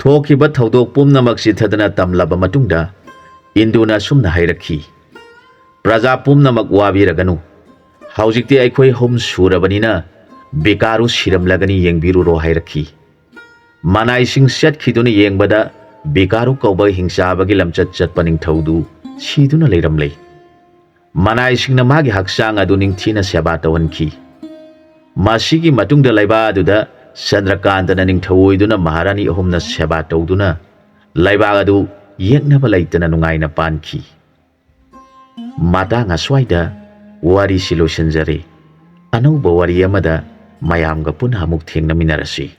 ꯊꯣꯛꯈꯤꯕ ꯊꯧꯗꯣꯛ ꯄꯨꯝꯅꯃꯛ ꯆꯤꯊꯗꯅ ꯇꯝꯂꯕ ꯃꯇꯨꯡꯗ ꯏꯟꯗꯨꯅ ꯑꯁꯨꯝꯅ ꯍꯥꯏꯔꯛꯈꯤ, "ꯄ꯭ꯔꯖꯥ ꯄꯨꯝꯅꯃꯛ ꯋꯥꯕꯤꯔꯒꯅꯨ꯫ ꯍꯧꯖꯤꯛꯇꯤ ꯑꯩꯈꯣꯏ ꯑꯍꯨꯝ ꯁꯨꯔꯕꯅꯤꯅ ꯕꯤꯀꯥꯔꯨ ꯁꯤꯔꯝꯂꯒꯅꯤ, ꯌꯦꯡꯕꯤꯔꯨꯔꯣ" ꯍꯥꯏꯔꯛꯈꯤ꯫ ꯃꯅꯥꯏꯁꯤꯡ ꯆꯠꯈꯤꯗꯨꯅ ꯌꯦꯡꯕꯗ ꯕꯤꯀꯥꯔꯨ ꯀꯧꯕ ꯍꯤꯡꯆꯥꯕꯒꯤ ꯂꯝꯆꯠ ꯆꯠꯄ ꯅꯤꯡꯊꯧꯗꯨ ꯁꯤꯗꯨꯅ ꯂꯩꯔꯝꯂꯦ꯫ ꯃꯅꯥꯏꯁꯤꯡꯅ ꯃꯥꯒꯤ ꯍꯛꯆꯥꯡ ꯑꯗꯨ ꯅꯤꯡꯊꯤꯅ ꯁꯦꯕꯥ ꯇꯧꯍꯟꯈꯤ꯫ ꯃꯁꯤꯒꯤ ꯃꯇꯨꯡꯗ ꯂꯩꯕꯥꯛ ꯑꯗꯨꯗ ꯆꯟꯗ꯭ꯔꯀꯥꯟꯇꯅ ꯅꯤꯡꯊꯧ ꯑꯣꯏꯗꯨꯅ ꯃꯍꯥꯔꯥꯅꯤ ꯑꯍꯨꯝꯅ ꯁꯦꯕꯥ ꯇꯧꯗꯨꯅ ꯂꯩꯕꯥꯛ ꯑꯗꯨ ꯌꯦꯛꯅꯕ ꯂꯩꯇꯅ ꯅꯨꯡꯉꯥꯏꯅ ꯄꯥꯟꯈꯤ꯫ ꯃꯇꯥꯡ ꯑꯁ꯭ꯋꯥꯏꯗ ꯋꯥꯔꯤꯁꯤ ꯂꯣꯏꯁꯤꯟꯖꯔꯦ꯫ ꯑꯅꯧꯕ ꯋꯥꯔꯤ ꯑꯃꯗ ꯃꯌꯥꯝꯒ ꯄꯨꯟꯅ ꯑꯃꯨꯛ ꯊꯦꯡꯅꯃꯤꯟꯅꯔꯁꯤ꯫